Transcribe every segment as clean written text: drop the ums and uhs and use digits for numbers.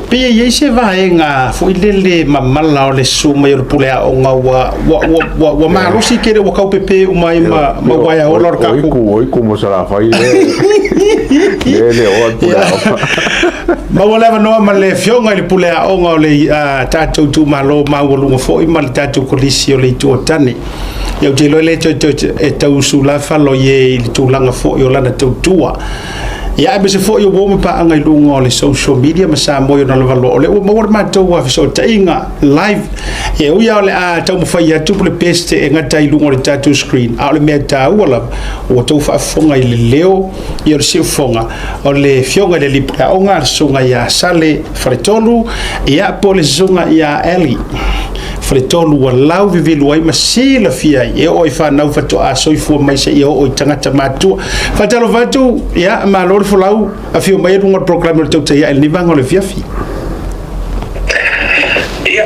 Pei e i ai se vaega foi lele mamala o le susu mai o le pule aoga ua ua ua ua, ua malosi tele ua taupepe uma ai ma ma uaea ola o le tatou. O iku mo Salafai le le o le pule aoga. Maua le avanoa ma le afioga i le pule aoga o le tatou itumalo maualuga foi ma le tatou kolisi o le Itu o Tane. Ia ou te iloa e le toe toe e tau sulafalo i e i le tulaga foi o lana tautua. Ia aemaise foi o uo ma paaga i luga o le social media ma Samoa i ona lava loa. O lea ua maua le matou fesootaiga live. Ia ui lava o le a taumafai atu le best e gata i luga o le tatou screen, a o le mea taua lava, ua outou faafofoga i le leo ia o le siufofoga o le afioga i le alii pule aoga, le susuga ia Sale Faletolu, ia po o le susuga ia Eli Faletolu ua lauvivilu ai ma silafia ai e oo i fanau faatoa soifua mai seia oo i tagata matutua. Faatalofa atu, ia, malo le folau, afio mai e luga o le programe o le Tautai Ae i lenei vaega o le afiafi. Ia,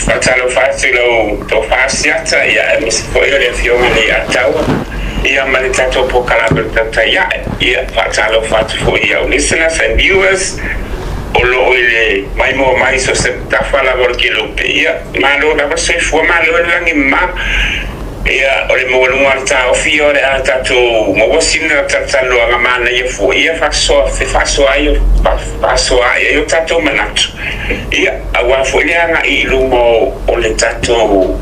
faatalofa atu i lau tofa Asiata, ia, aemaise foi o le afioga i le Ataua, ia, ma le tatou polokalame o le Tautai Ae. Ia, faatalofa atu foi i au listeners and viewers o lo o i le maimoa mai so se tafa lava o le kelope. Ia, malo lava le soifua, malo le lagi mama. Ia, o le maualuga o le taofi ia o le a tatou maua sina talatalanoaga manaia foi ia faasoa, fefaasoa ai, faasoa ai ai o tatou manatu. Ia, aua foi le agai i luma o le tatou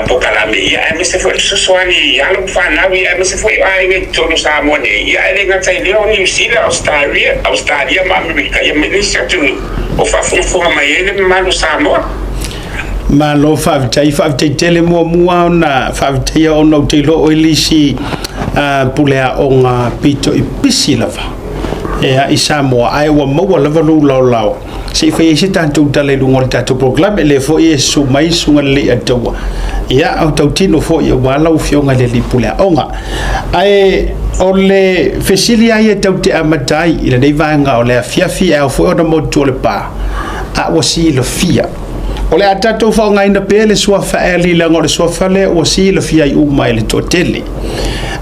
polokalame, ia, aemaise foi o le fesoasoani i alo ma fanau, ia, aemaise foi o aiga i totonu o Samoa nei, ia, ae le gata i lea o Niu Sila, Ausetalia, Ausetalia ma Amerika, ia, ma nisi atunuu o faafogafoga mai ai le mamalu o Samoa. Malo faafetai, faafetai tele muamua ona faafetaia ona ou te iloa oe le isi pule aoga pito i pisi lava ea i Samoa, ae ua maua lava lou laolao se i fai ai se tatou tala i luga o le tatou programe lea foi e susu mai susuga lelei Ataua, ia au tautino foi aua lau afioga i le alii pule aoga. Ae o le fesili lava ia tau te amata ai i lenei vaega o le afiafi, e ao foi ona motu o le pa a ua silafia o le a tatou faaaogaina pea le suafa Eli, leaga o le suafa lea ua silafia ai uma e le toatele.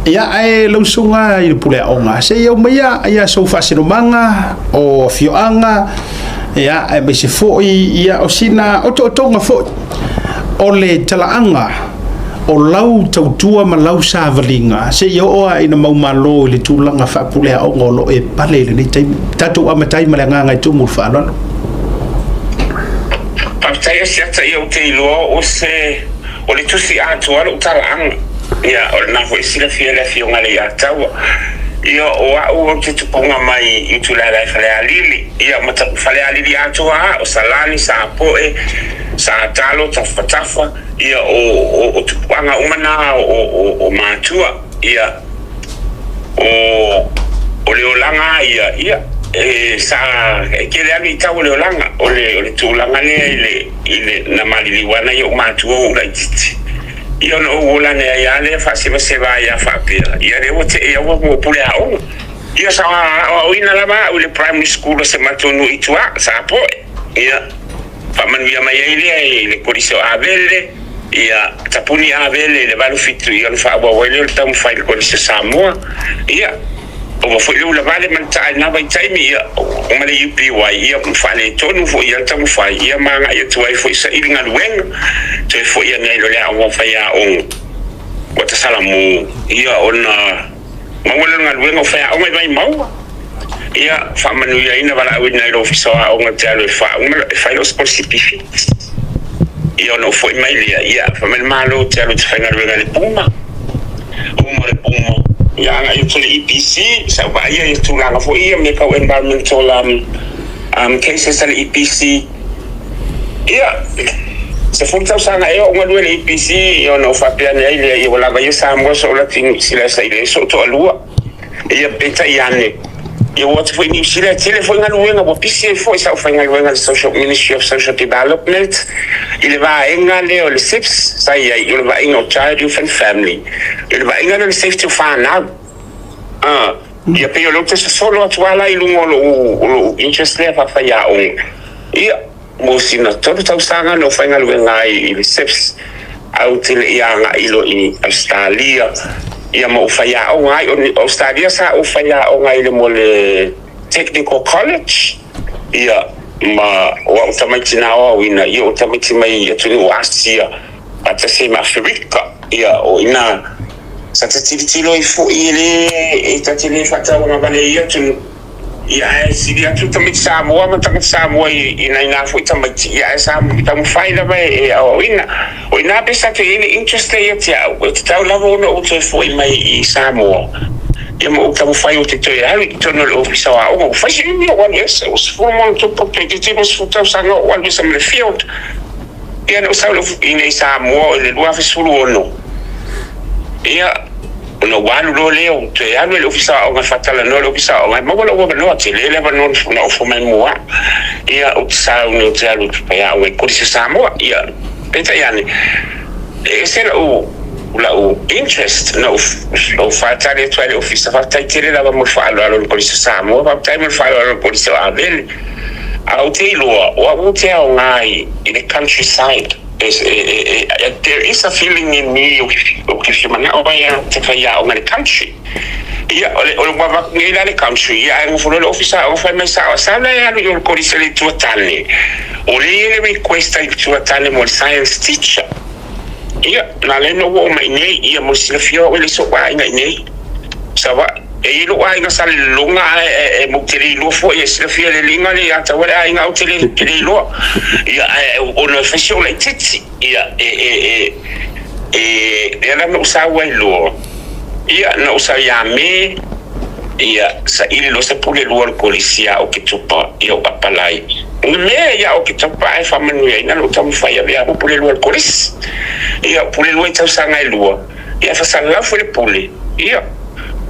Ia, ae lau susuga i le pule aoga, se i aumaia ia sou faasinomaga o afioaga, ia, aemaise foi ia o sina otootoga foi o le talaaga o lau tautua ma lau savaliga se i oo lava ina maumalo i le tulaga faapule aoga o lo o e pale i lenei taimi. Tatou amata ai ma le agaga e tumu i le faaaloalo. Faafetai Asiata, ia ou te iloa o se o le tusi atoa lou talaaga. Ia o lena foi e silafia e le afioga i le Iataua. Ia o au ou te tupuga mai i Utulaelae Falealili, ia ma Falealili atoa lava, o Salani, Sapoe, Satalo, Tafatafa, ia o o tupuaga uma na o matua, ia o o le olaga ia, ia e sa e tele lava luitau o le olaga, o le o le tulaga lea i le i le na maliliu ana i ou matua ua ou laitiiti, ia ona ou ola ane ai lava lea faasevaseva ai lava faapea, ia lea ua tee au ua pule aoga. Ia sa aoaoina lava au i le primary school o se matou nuu i tua, Sapoe, ia. Faamanuia mai ai lea i le Kolisi o Avele, ia tapuni Avele i le 87 ia ona faaauau ai lea o le taumafai i le Kolisi o Samoa. Ia, ua foi le ulavale ma le taa i lena vaitaimi, ia, ma le UPY, ia, ma faaletonu foi ia le taumafai, ia ma agai atu ai foi saili galuega, toe foi ane ai loa le aoga o faiaoga ua tasalamu, ia, ona maua lea o le galuega o faiaoga i Vaimauga. Ia, faamanuiaina valaauina i le Ofisa o Aoga te alu e faauma e fai lou sikolasipi fees. Ia ona ou foi mai lea, ia, fai mai le Malo te alu e te faigaluega i le Puma. Uma o le Puma, ia agai atu i le EPC, sa ou vaaia ia tulaga foi ia mea tau environmental cases a le EPC. Ia, 10 tausaga ea o ou galue i le EPC, ia ona ou faapea ane ai lea, ia ua lava ia Samoa so ou alu atu i Niu Sila e saili ai sou toalua. Ia peitai ane, ia ua atu foi i Niu Sila e tele foi galuega, ua pisi ai foi sa ou faigaluega i le Social Ministry of Social Development i le vaega lea o le SIPS sa i ai, o le vaaiga o Child, Youth and Family, o le vaaiga lea o le safety o fanau. Ia pei o lea ou te sosolo atu lava la i luga o lou interest lea faafaiaoga. Ia, mo sina 3 tausaga na ou faigaluega ai i le SIPS, ae ou te le i agai loa i Ausetalia, ia ma ou faiaoga ai. O Ausetalia sa ou faiaoga ai i le mo le Technical College. Ia, ma o a'u tamaiti na aoaoina, ia o tamaiti mai atunuu o Asia faatasi ai ma Aferika. Ia, o i ina sa ta tilotilo ai foi e lē e ta te lē faatauagavale ai ia atunuu. Ia, ae sili atu tamaiti Samoa ma tagata Samoa i nai na foi tamaiti, ia ae sa taumafai lava e aoaoina. O i ina pe sa toe i ai le interest lea ia te au, e tatau lava ona ou toe foi mai i Samoa, ia ma ou taumafai ou te toe alu i totonu o le Ofisa o Aoga. Ua fai se umi ou alu ese, ua 10 ma ona tupu, toeitiiti 20 tausaga ou alu ese ma le field. Ia na ou sau i inei i Samoa i le 2016. Ia, ona ua alu loa lea, ou toe alu i le Ofisa o Aoga e faatalanoa le Ofisa o Aoga, e maua lou avanoa, tele le avanoa na ofo mai mo au. Ia, ou te sauni ou te alu i faiaoga i Kolisi o Samoa. Ia, peitai ane, e ese la'u interest na ou faatali atu ai i le Ofisa, faafetai tele lava mo le faaaloalo o le Kolisi o Samoa, faafetai mo le faaaloalo o le Kolisi o Avele. Ae ou te iloa, o au ou te aoga i le countryside. There is a feeling in me ou te fia manao ai au te faiaoga i le country. Ia, o le ua avatu nei la le country, ia ae nofo loa le Ofisa Aoga fai mai sao, sau la e alu i o le Kolisi o le Itu a Tane. O lea e i ai le request a le Itu a Tane mo le science teacher. Ia, na ala ai ona ou oo mai i nei, ia mo le silafia o au e le i so'u aiga i nei. Savaii. E i ai lou aiga sa lelologa ae mou te le iloa foi e silafia e le liga le ia taua le aiga ou te le iloa. Ia ae ona e fai si ou laitiiti. Ia e e e e lea la na ou sau ai loa. Ia na ou sau ia Me ia saili loa se pule lua o le kolisi ia Oketopa ia ou apalai. Me ia Oketopa ae faamanuiaina lou taumafai e avea au pule lua o le kolisi. Ia pule lua i tausaga e lua. Ia fasalalau foi le pule, ia,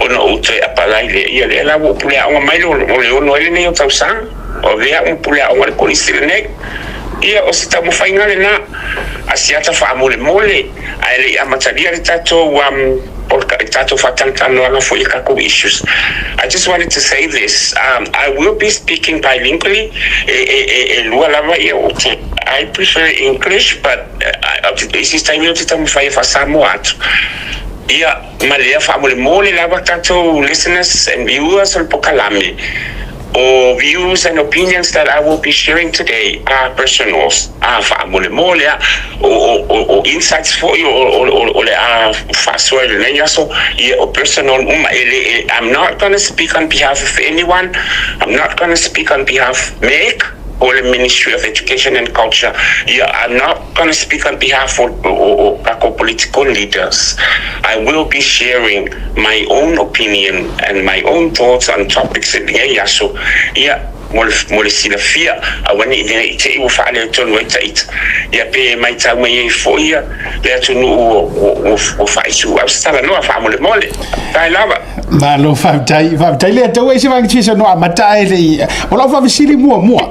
ona ou toe apalai lea, ia lea la ua ou pule aoga mai le o le ono ai lenei o tausaga, o avea au ma pule aoga i le kolisi lenei. Ia, o se taumafaiga lena a si ata faamolemole, ae le i amatalia le tatou um, le tatou faatalatalanoaga foi i tatou issues. I just wanted to say this, I will be speaking bilingually, e, e, e, e lua lava ia ou te, I prefer English, but I se taimi ou te taumafai e faa-Samoa atu. Ia, ma lea faamolemole lava tatou listeners and viewers o le pokalame, o views and opinions that I will be sharing today are personals. A faamolemole a, o, o, o, o insights foi o, o, o, o le a faasoa i lenei aso, ia o personal uma. E le, e, I'm not gonna speak on behalf of anyone. I'm not gonna speak on behalf MEC or le Ministry of Education and Culture. Ia, I'm not gonna speak on behalf of o tatou political leaders. I will be sharing my own opinion and my own thoughts on topics i lenei aso. Ia, mo le, mo le silafia, aua ne i te i ua faaletonu ai taita. Ia, pe maitau mai ai foi ia le atunuu ua, ua faaisuau se talanoa faamolemole. Faafetai lava. Malo faafetai, faafetai le Atua i se vaega no amata ai le i. O lau faafesili muamua,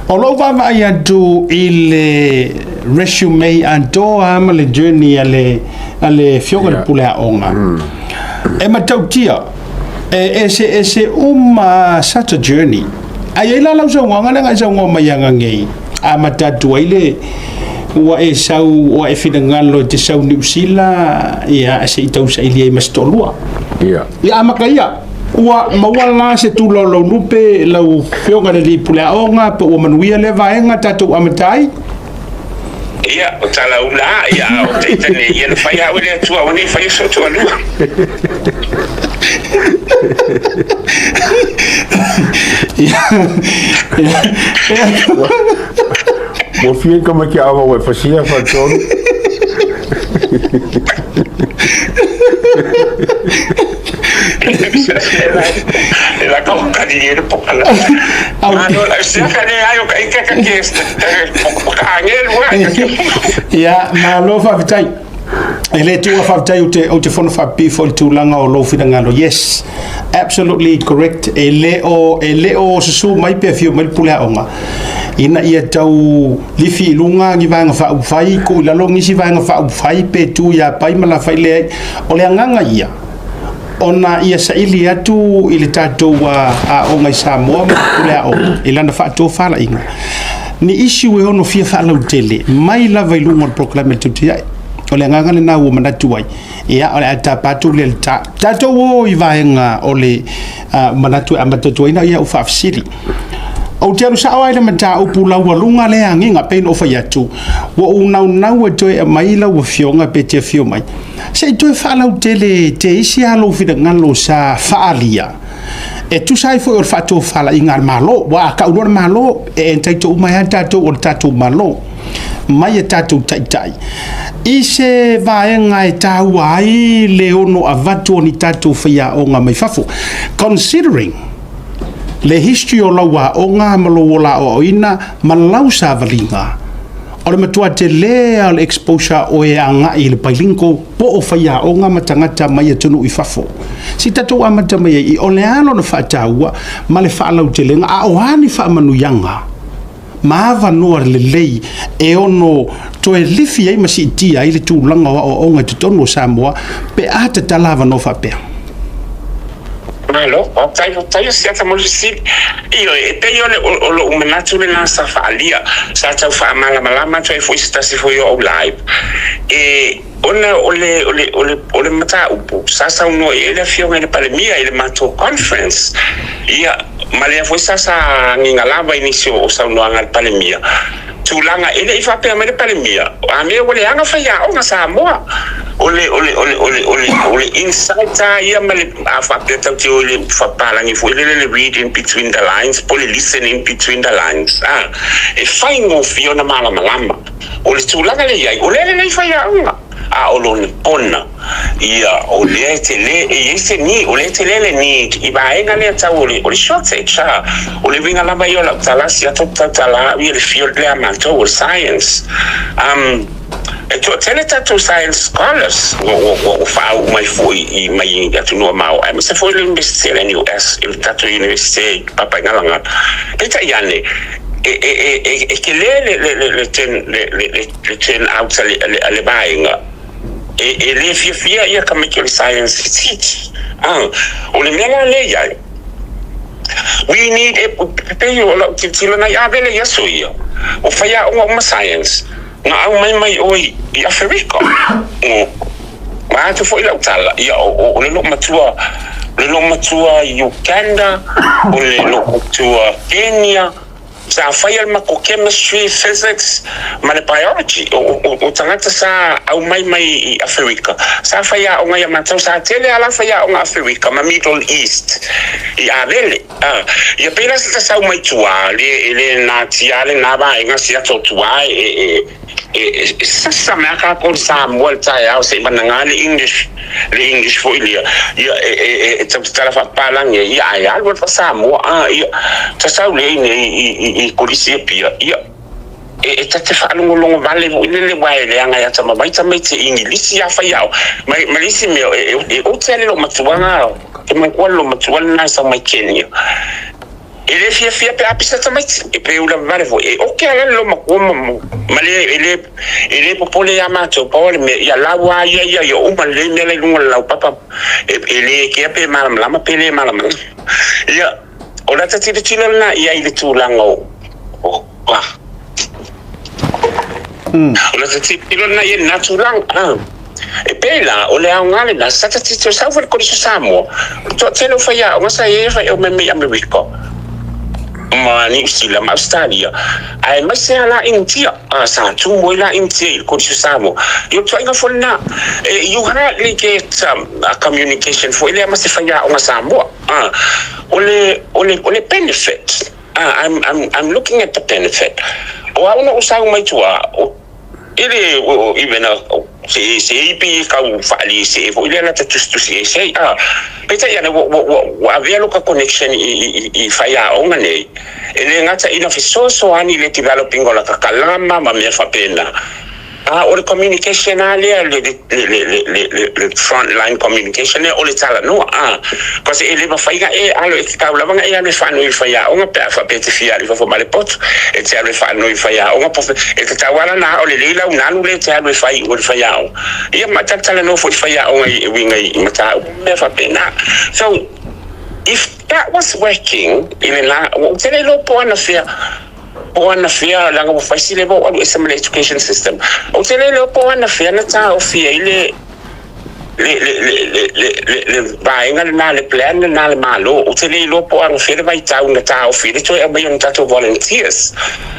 o lou vaavaai atu i le resume atoa ma le journey a le afioga i le pule aoga. E matautia, e eseese uma such a journey. Ai ai la lau saunoaga lea na e saunoa mai ananei, amata atu ai le ua e sau ua e finagalo e te sau Niu Sila ia se i tausaili ai ma se toalua. Ia amata ia ua maua la se tula o lau lupe lau afioga i le alii pule aoga pe ua manuia lea vaega tatou amata ai. Ia, o talaula, ia, o taita nei, ia na fai au e le Atua, aua ne i faia sou toalua. Ua fia ka mai ke awa ua fasia faatolu. E la ka kali e le pokala. Malo la sia ka le ayo ka ika ka ke ka angel wa. Ia, malo faafetai. E le tuua faafetai ou te fono faapipii foi i le tulaga o lou finagalo. Yes, absolutely correct. E le o susu mai pe afio mai le pule aoga ina ia tau lifi i luga ni vaega faaupufai, tuu i lalo nisi vaega faaupufai pe tu ia pai ma lafai leai. O le agaga ia, ona ia saili atu i le tatou aoga i Samoa ma le pule aoga i lana faatofalaiga ni issue e ono fia faalautele mai lava i luga o le polokalame a le Tautai. O le agaga lena ua manatu ai, ia o le a tapa atu le tatou o i vaega o le manatu e amata atu ai na ia ou faafesili. Ou te alu sa'o ai le mataupu laualuga le agiga pei ona ou fai atu, ua ou naunau e toe aumai lau afioga pe te afio mai, se i toe faalautele te isi lava lou finagalo sa faaalia, e tusa ai foi o le faatofalaiga a le Malo. Aua a tau loa le Malo, e entitle uma ai lava tatou o le tatou Malo, mai e tatou taitai, i se vaega e taua ai le ono avatu o ni tatou faiaoga mai fafo. Considering le history o lau aoga ma lou ola aoaoina ma lau savaliga, o le matua tele lava o le exposure o e agai i le bilingual po o faiaoga ma tagata mai atunuu i fafo. Se i tatou amata mai ai i o le a lona faataua ma le faalautelega, a o a ni faamanuiaga ma avanoa lelei e ono toe lifi ai ma siitia ai le tulaga o aoaoga i totonu o Samoa pe a tatala avanoa faapea. Malo, faafetai, faafetai o siata mo le fesili. Ioe, e pei o le, o lou manatu lena sa faaalia, sa tau faamalamalama atu ai foi se tasi foi o au live, e, ona o le, o le, o le, o le mataupu sa saunoa i ai le Afioga i le Palemia i le matou conference, ia, ma lea foi sa sa agiga lava i nisi o saunoaga a le Palemia, tulaga, e le i faapea mai le Palemia, a mea ua leaga faiaoga Samoa. O le, o le, o le, o le, o le, o le insight lava ia ma le, a faapea tatou te o i le faapalagi foi lele le read in between the lines po o le listen in between the lines, a, e faigofie ona malamalama. O le tulaga lea i ai, o lea e lelei faiaoga, a o lona pona, ia, o lea e tele, e i ai se need, o lea e tele le need i vaega lea tau o le, o le shortage, a. O le uiga lava ia o lau tala, sia tou tautala au ia le field lea a matou o le science. Um, e toatele tatou science scholars ua, ua, ua, ua faauu mai foi i, mai atunuu mamao, aemaise foi le Universite a le NUS, le tatou Universite i Papaigalagala. Peitai ane, e, e, e, e, e tele le, le, le, le, turn, le, le, le, le turn out a le, a le, a le vaega, e, e le fiafia ia tamaiti o le science e teach. Ah, o le mea la lea i ai, we need e, pei o lau tilotilo na i Avele i aso ia, o faiaoga uma science, na aumai mai oe i Aferika. O, ma atu foi lau tala, ia, o, o, o le loomatua, o le loomatua Uganda, o le loomatua Kenya, sa faia le matou chemistry, physics ma le biology. O, o, o tagata sa aumai mai i Aferika, sa faiaoga ia matou, sa tele lava la faiaoga Aferika ma Middle East i Avele. Ah, ia pei la se tasau mai tua, le, e le natia lena vaega si ato tua e, e, e, e sasa mai a tatou le Samoa i le taeao se i vanaga le English, le English foi lea, ia, e, e, e, e tau tatala faapapalagi ai, ia, ae alu alu faa-Samoa, ah, ia, tasau lea i nei i, i, i kolisi Apia, ia, e, e ta te faalogologo vale foi lele aua e leaga e atamamai tamaiti e Igilisi a faiaoga. Ma, ma le isi mea, e, e, e ote lava le loomatua te manatua le loomatua lena e sau mai Kenya. E le fiafia pe a pisa tamaiti, e pe ula vale foi. E oke ala le loomatua ma, ma le, e le, e le popole iā matou pau o le mea, ia lau lava ia ia ia uma lelei mea la i luga o le laupapa, e, e le kea pe malamalama pe le malamalama. Ia, o lata tilotilo lena i ai i le tulaga o, o, a. O lata tilotilo lena i ai i lena tulaga. A. E pei la, o le aoga lena, sa ta tilotilo sau foi le Kolisi o Samoa, o le toatele o faiaoga sa i ai e fai aumai mai Amerika ma Niu Sila ma Ausetalia, aemaise lava la Initia, a, sa tumu ai la Initia i le Kolisi o Samoa. Ia o le tuaiga foi lena, e, you hardly get a communication foi lea ma se faiaoga Samoa. A, o le, o le, o le benefit, a, I'm, I'm, I'm looking at the benefit. O au na ou sau mai tua, o, e le, o, even a, se, se ipi kau faali se foi lea na ta tusitusi ese ai. A, peitai ane, ua, ua, ua, ua avea loka connection i, i, i, i faiaoga nei, e le gata ina fesoasoani i le developing o laka kalama ma mea faapena. A o le communication lava lea, le, le, le, le, le, le, le front line communication lea o le talanoa, a, cause e le mafai ona e alo, e tatau lava ona e alu e faanoi i le faiaoga pe a faapea e te fia alu i fafo ma le poto, e te alu e faanoi i le faiaoga po e tatau lava la ona ao lelei lau nalu lea e te alu e fai i o i le faiaoga. Ia ma talatalanoa foi i le faiaoga i uiga i mataupu ma mea faapena. So, if that was working i lena, ua ou tele iloa po o anafea, Po o anafea, leaga ua fai si leva o alu ese ma le education system. Ou te le iloa po o anafea na taofi ai le, Le, le, le, le, le, le, le vaega lena, le plan lena a le Malo, ou te le iloa po o agafea le vaitau na taofi ai le toe aumaia o ni tatou volunteers.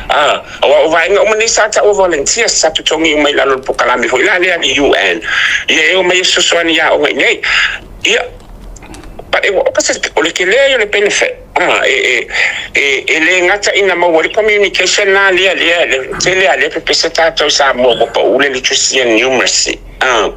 A, aua o vaega uma nei sa taua volunteers, sa totogi uma i lalo o le polokalame foi la lea a le UN, ia e omai e fesoasoani i aoga i inei. Ia, but e, o le tele ia o le benefit, a, e, e, e, e le gata ina maua ai le communication la lea, lea, le tele lava lea pepese tatou i Samoa ua pau le literacy and numeracy. A.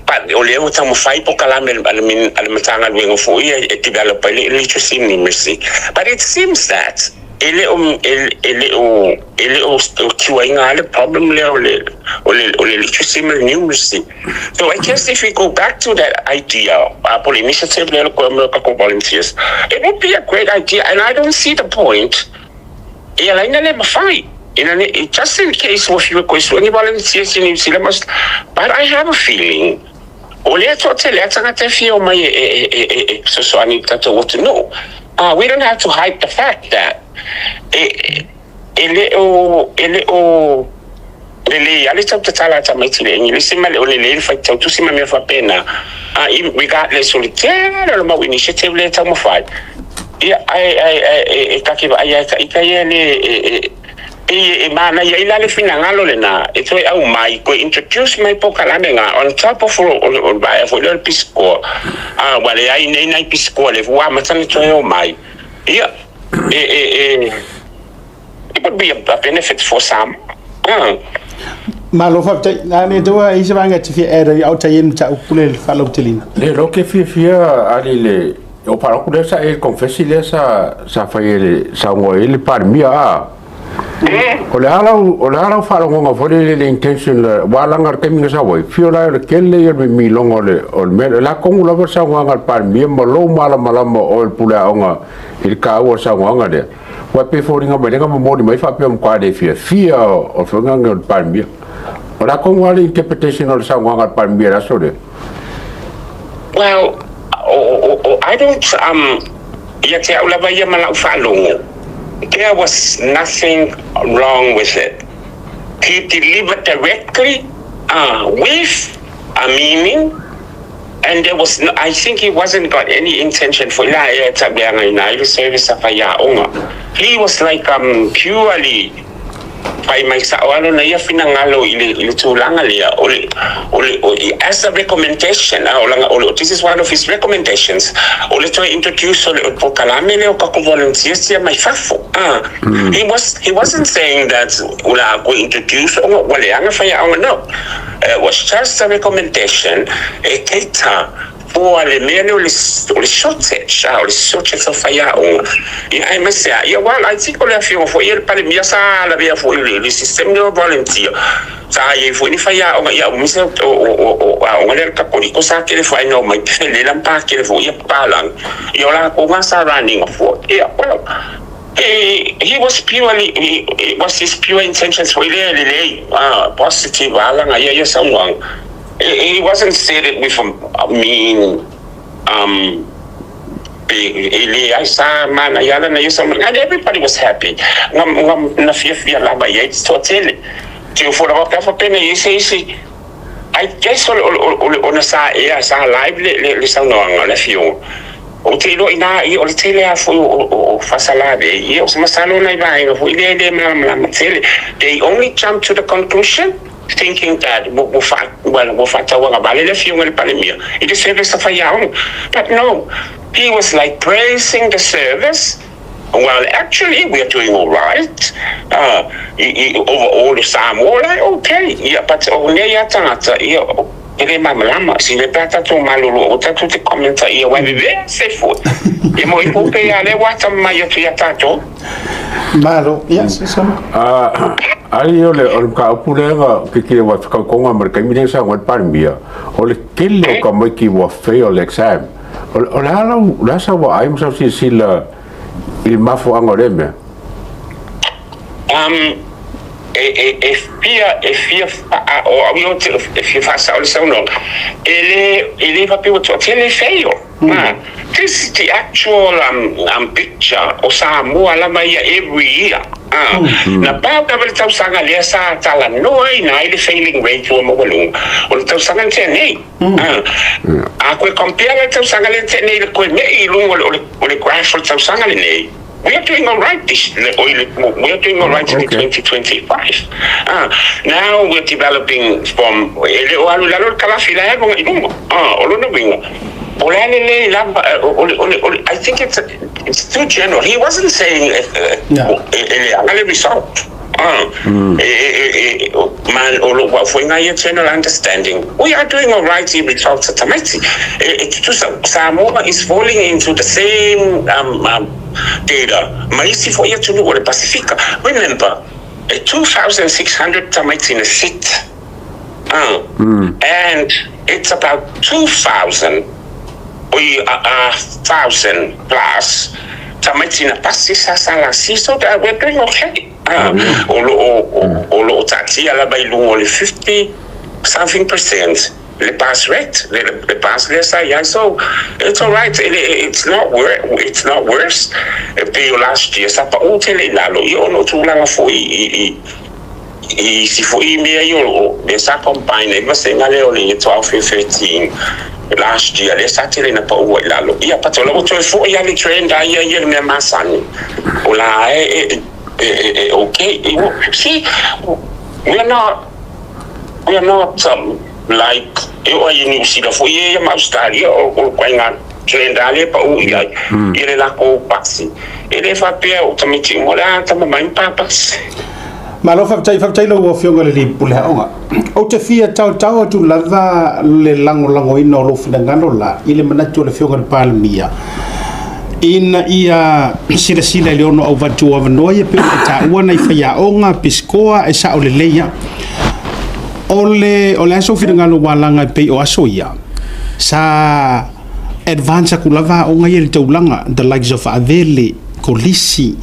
But o lea ua taumafai polokalame a le a le Matagaluega foi ia e develop ai le literacy and numeracy. But it seems that e le o e le o e le o cure-ina lava le problem lea o le o le o le literacy ma le numeracy. So I guess if we go back to that idea, po o le initiative lea o le koe o tatou volunteers, it would be a great idea and I don't see the point E ala ina le mafai. Ina ne i, just in case ua fiu e koe sue ni volunteers i New Zealand must, but I have a feeling o lea toatele a tagata e fia omai e, e, e, e, e fesoasoani i le tatou atunuu. We don't have to hide the fact that e, e le o, e le o lelei lava le tau tatala a tamaiti i le Engelisi ma le o lelei le faitau tusi ma mea faapena, regardless o le tele o le mau initiative lea e taumafai. Ia, ae, ae, ae, e, e ta te vaai lava e ita ia le, e, e, pei e manaia ai la le finagalo lena e toe aumai, toe introduce mai polokalame na on top of o, o, o le vaea foi lea o le pisikoa. A, ua leai nei nai pisikoa lea ua amata ona toe omai. Ia, e, e, e, it would be a, a benefit for some. Malo faafetai. Na le taua i se vaega e te fia add ai au tai e mataupu le faalauteleina. Le lo ke fiafia ali le o paloku lea sa e confessi lea sa sa fai e le saunoa ai le Palemia a. O le a lau o le a lau faalogoga foi lele le intention le ua laga le taimi na sau ai fio la o le tele ia o le mimiloga o le o le mea lea. O le a tonu lava le saunoaga a le Palemia ma lou malamalama o oe le pule aoga i le taua o le saunoaga lea. Ua pei e foliga mai lea na momoli mai faapea matua le fiafia o le faiga lenei o le Palemia. O le a tonu lava le interpretation o le saunoaga a le Palemia i le aso lea? Well, I don't, um, ia te au lava ia ma lau faalogo, there was nothing wrong with it. He delivered directly with a meaning and there was no, I think he wasn't got any intention for la ea tauleagaina ai le service a faiaoga. He was like um purely fai mai sao lava lona ia finagalo i le i le tulaga lea o le o le o as a recommendation a o lana o le this is one of his recommendations o le toe introduce o le o le polokalame lea o tatou volunteers ia mai fafo a he was he wasn't saying that o le a toe introduce ona ua leaga faiaoga no It was just a recommendation e cater for le mea lea o le o le shortage, a o le shortage o faiaoga. Ia aemaise lava, ia well I think o le afioga foi ia le Palemia sa lavea foi i le system lea o volunteer, sa i ai foi ni faiaoga, ia aemaise o o o aoga lea a le Katoliko sa tele foi ina omai felela ma pakele foi ia papalagi, ia o latou na sa run ina foi. Ia well He he was purely he it was his pure intentions foi lea lelei ah positive alaga ia ia saunoaga he he wasn't said it with a mean um pe e leai sa manaia lana ia saunoaga and everybody was happy na na na fiafia lava i ai te toatele te ofo lava pe a faapena i ai se isi I guess o le o le ona sa ea sa live le le le saunoaga le afioga. Ou te iloa inā ia o le tele lava foi o o o Fasalave ia o se masalo nai vaega foi lea e le malamalama tele. They only jump to the conclusion thinking that ua ua faa well ua faatauagavale le afioga i le Palemia i le service a faiaoga. But no, he was like praising the service. Well actually we are doing alright i overall i Samoa la e ok ia but o nei a tangata ia e le malamalama sile pe a tatou malolo aua tatou te comment ia ua vevea se foi ia mo i po pe ia le ua ata mai atu ia tatou. Malo ia se sama. Ai o le o le mataupu lea na kikile ua whakaukonga ma le taimi lea sa ngoi Palemia o le tele o tamaiti ua fail le exam o le a lau o le a sa ua ai ma sa silasila i le mafuaaga o lea mea? Um, E fia e fia o au ia e fia faasao le saunoaga, e le faapea ua toatele fail. This is the actual picture o Samoa lava ia every year. Na pau lava le tausaga lea sa talanoa ina ai le failing rate ua maualuga o le tausaga na tea nei. A koe compare le tausaga lea na tea nei le koe mei i luga o le graph o le tausaga lenei, we are doing all right this we are doing all right in 2025. Now we're developing from e le o alu i lalo le kalafi la e alu i luga. O lona uiga o le a lelei lava o le I think it's too general. He wasn't saying e leaga le result. Ma o lou aufoiga ia general understanding, we are doing all right i results a tamaiti e tutusa. Samoa is falling into the same data ma isi foi atunuu o le Pasifika. Remember, 2600 tamaiti na sit, and it's about 2000 oi a thousand plus tamaiti na pasi SSLC, so that we're doing okay. O lo o taatia lava i luga o le 50 something percent le pass rate, le pass lea sa iai, so it's all right. It's not worse. E pei o last year sa pau tele i lalo ia ona o tulaga foi i isi foi mea ia o lea sa combine ai vasega lea o le 12 13 last year lea sa tele na paua i lalo ia, but o la ua toe foi a le trend a ia ia le mea masani o la e okay. See, we are not like e o ai New Zealand foi ia ma Australia o koinga trend a le pau i ai ia le lako pasi e le faapea o tamaiti mo le a tama mai papasi. Malo faafetai, faafetai lau afioga le pule aoga. Ou te fia taotao atu lava le lagolagoina o lou finagalo la i le manatu o le afioga i le Palemia ina ia silasila i le ono auvatu o avanoa ia pei ona taua nai faiaoga pisikoa e sao lelei ia. O le aso finagalo ua laga e pei o aso ia sa advance aku lava aoga ia i le taulaga, the likes of Avele, Kolisi,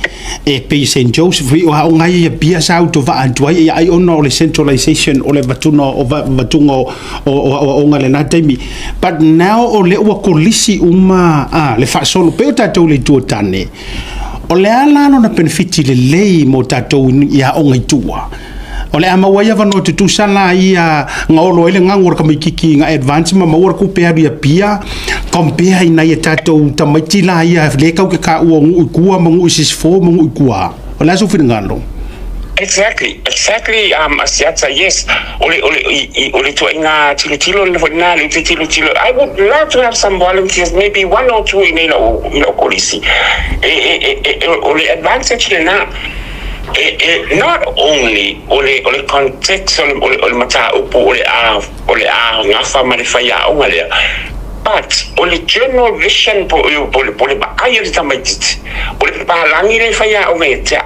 e pei St Joseph o aoga ia pia sa autovaa atu ai ia ai ona o le centralization o le vatuna o vatuga o aoga lena taimi. But now o le ua kolisi uma a le faasolo pei o tatou le itu o tane o le a la lona benefiti lelei mo tatou i aoga i tua o le a maua ia avanoa tutusa la ia gaolo ai le gagu o le kamaititi ga advance ma maua le kupe alu ia pia compare ina ia tatou tamaiti la ia le kau ke kaua o nuu i tua ma nuu i sisifo ma nuu i tua. O le a sou finagalo? Exactly. Asiata, yes. Ole tuaiga tilotilo na foi na le te tilotilo. I would love to have some volunteers, maybe one or two i lau kolisi. E o le advantage lena. E, not only o le context o le mataupu o le a gafa ma le faiaoga lea, but o le general vision po le vaai a le tamaititi o le papalagi le faiaoga e tea.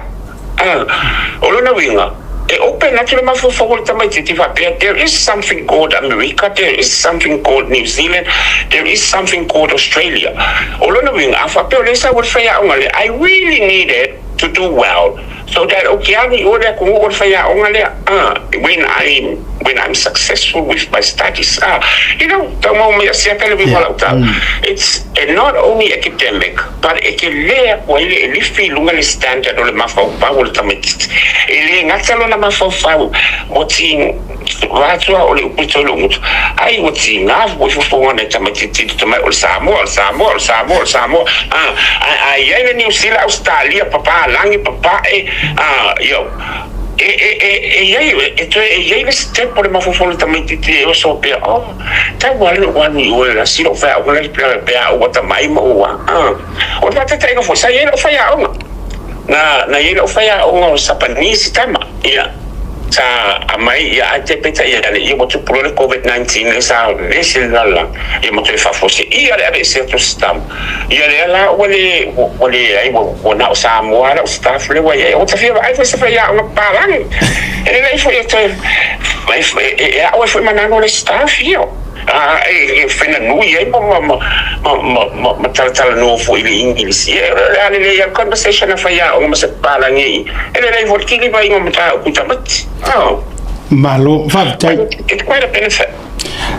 O lona uiga e open atu le mafaufau o le tamaititi faapea there is something called America, there is something called New Zealand, there is something called Australia. O lona uiga a faapea o le sa ua le faiaoga lea, I really need it to do well so that okay alu i o le atunuu o le faiaoga lea when I'm successful with my studies. Tau mai asiata le uiga o lau tau, it's not only academic but e ke le aku ai le e lifi i luga le standard o le mafaufau o le tamaititi e le gata lona mafaufau ua ti vatua o le upu i toi gutu ai ua tiga foi fofoga nai tamaititi to mai o le Samoa, o le Samoa, o le Samoa, o le Samoa a iai le New Zealand, Australia, papalagi papae io e iai e toe e iai le step o le mafaufau o le tamaititi e oso pea oh tau alu alu i oe la silo faiaoga le pea ua tamai ma ua o le faataitaiga foi sa iai lau faiaoga na iai lau faiaoga o Sapanisi tama ia sa amai ia ai te peta ia le ia ua tupu loa le COVID-19 le sa vesi le lalolagi ia ma toe faafosi ia le ave ese atu se tama ia lea la ua le ai ua na o Samoa lau staff le ua iai o tafia vaai foi se faiaoga papalagi e lelei foi e toe e a'u ai foi manano le staff ia. E fena nui ai ma talatalanoa foi i le Igilisi. O le a lelei a conversation a faiaoga ma se papalagi e lelei foi le kilivaiga o mataupu i tamaiti. Malo, faafetai. It's quite a benefit.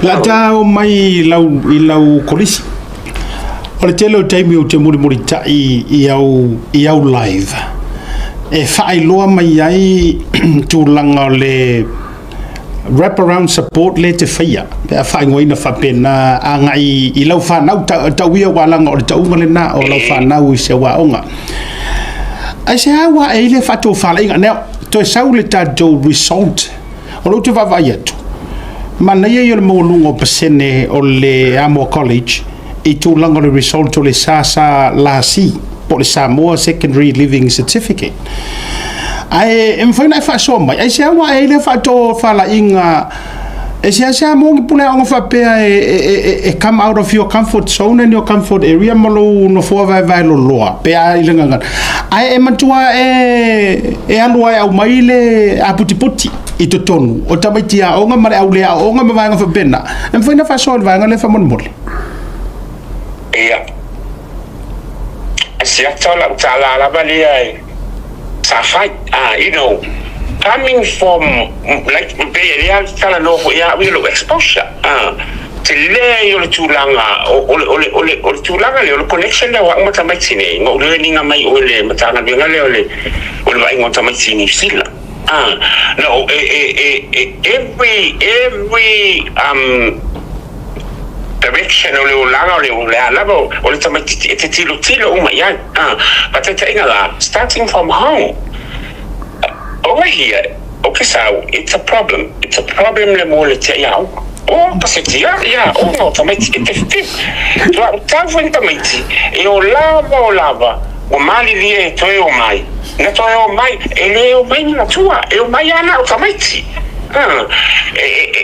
La ta o mai lau, i lau kolisi. O le tele o taimi ou te mulimulitai i au live. E faailoa mai ai tulaga o le wraparound support le te faia. Pe a faaigoaina faapena agai i lau whanau tau ia walaga o le tauga lena o lau whanau i se waonga. Ai se a wa e ile faatofalaiga. Now, toe sau le tatou result. O lou te vaavaai atu. Manaia ia o le maualuga o pasene o le Amoa College i tulaga o le result o le SSLC po o le Samoa Secondary Leaving Certificate. Ae e mafai ona e faasoa mai, ai se aua e ile faatofalaiga e seasea mo ni pule aoga faapea e come out of your comfort zone and your comfort area ma lou nofoa vaevae loloa pe a i le gagana. Ae e matua e alu ai au mai le aputiputi i totonu o tamaiti aoga ma le au le aoga ma vaega faapena. E mafai ona faasoa i le vaega lea faamolemole. Ia. Siata o lau tala lava lea e sa fai. Coming from, like, pe lea tala no fo ia ui lo exposure. Te le o le tulaga o le tulaga le o le connection lea o au ma tamaiti nei ma o learning mai o le matagaluega lea o le vaaiga o tamaiti i Niu Sila. No, e every direction o le olaga o le a lava o le tamaiti e te tilotilo uma i ai. Faataitaiga la, starting from home. Over here, okay, so it's a problem. It's a problem le mo le te iau. O, ka se tia, ia, o no tamaiti e te whiti. Tua tau foi ni tamaiti, e o lava o lava, o mali lia e toe o mai. Na toe o mai, e le o mai ni matua, e o mai ana o tamaiti.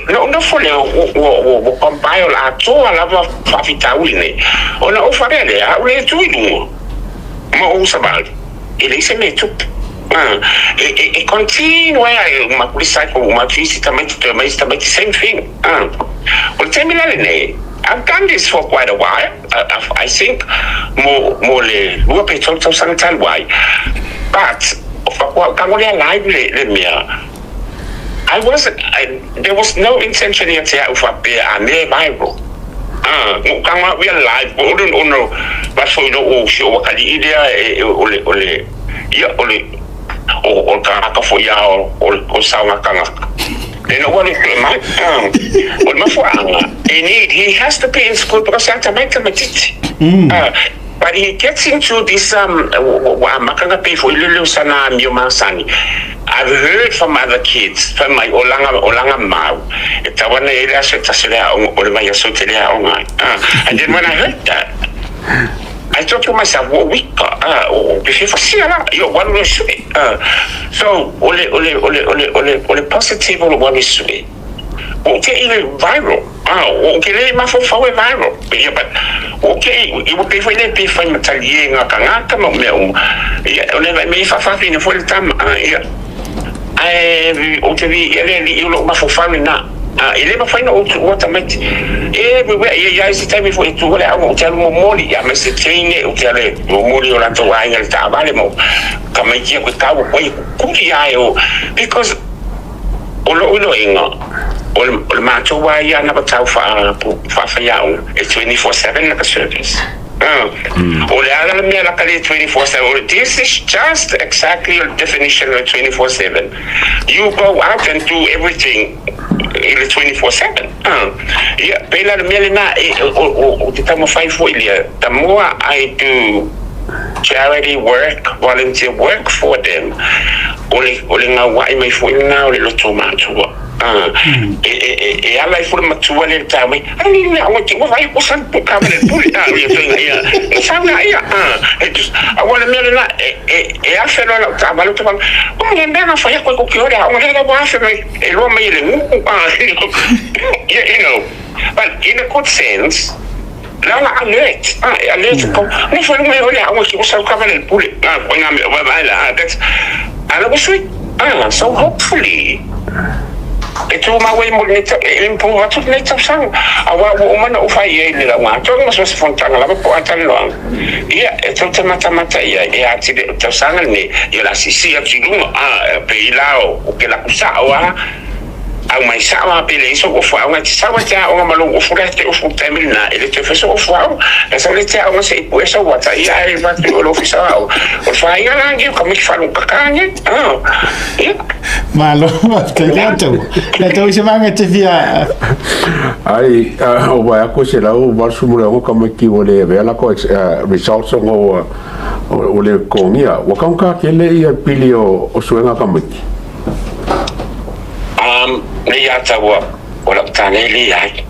No, no fole o compile atoa lava faafitauli nei. Ona o wharea lea, au le tu i lunga. Ma o savali. E le se me tupu. E continue ai ma kuli cycle ma tuisi tamaiti toe mai tamaiti same thing. O le taimi la lenei, I've done this for quite a while. I think mo le 2 pe 3 tausaga talu ai. But ka ngole live le mea. I wasn't, there was no intention ia te au whapea a me viral. Mo ka ngā we live, o le ono, ba foi no o si o wakali i lea e o le, ia, o le, o ka ka fo ia o saunga kangaka. Le no wale te mai, o le mafuaanga, e need, he has to be in school because ata mai tamatiti. But he gets into this wa makanga pe fo ile le sana mio masani. I've heard from other kids from my olanga mau. E tawana ele aso tasele o le mai aso te le aonga. And then when I heard that, I thought to myself, well, we o pe fe fasia la, yo one le sui. So ole positive o le one sui. O te ile viral. O ke le mafofau e viral. Yeah, but o ke i o pe foi le pe fai matali ngā kangaka ma mea uma. Ia, o le me whawhawhi na foi le tama. Ia. Ai, o te vi, ele li i lo mafofau le na. E le mawhai na o tu o tamaiti. E, we, we, ia, ia, se taimi foi tu ole au o te alu momoli, ia, me se teine, o te ale momoli o latou aiga le taavale mo ka mai kia koe kau koe kuri ai o, because o lou iloiga o le matou a ia na patau faafaiaoga e 24/7 laka service. O le ala le mea laka le 24/7. This is just exactly the definition of 24/7. You go out and do everything i le 24/7. Ia pe la le mea lena e o te taumafai foi lea. The more I do charity work, volunteer work for them, o le gaua'i mai foi lena o le loto matua. E ala i foi le matua le tau mai, ai ni mea o te ua vai o san pu ka le pule ia fenga ia. E sau na ia. E tus a wala mea lena e afe loa lau taavale te wala. O le mea na fai ko ki ore o le wa afe mai e loa mai le ngu. But in a good sense, la la alert alert ko no foi mai ole a ki o sau ka le pule ko nga me wa la that's ala was sweet. So hopefully E tumau ai mo lenei tau, e improve atu lenei tausaga, aua ua uma ona ou fai i ai i le lauga-atoa ma so o se fonotaga lava po o a talanoaga. Ia, e tou te matamata i ai, e atili o le tausaga lenei, ia o le a siisii atu i luga, a, pei la o kelaku sao a, aumai sao a, pe leai sou ofu aoga, e te sau e te aoga ma lou ofu lea e te ofu i le taimi lena, e le toe fai sou ofu aoga. E sau le te aoga se i pue sou ata, ia ae avatu i o i le ofisa o aoga. O le fāiga la lenei o ka miki whalogakaka nei. Ia. Malo, faafetai le atu. Le atu se vanga te fia. Ai, o vai aku se lau 86 tamaiti ua le avea lako results ona ua ua le totogia. Ua taugata tele ia pili o suega tamaiti. Nei ia taua o lau tane e leai.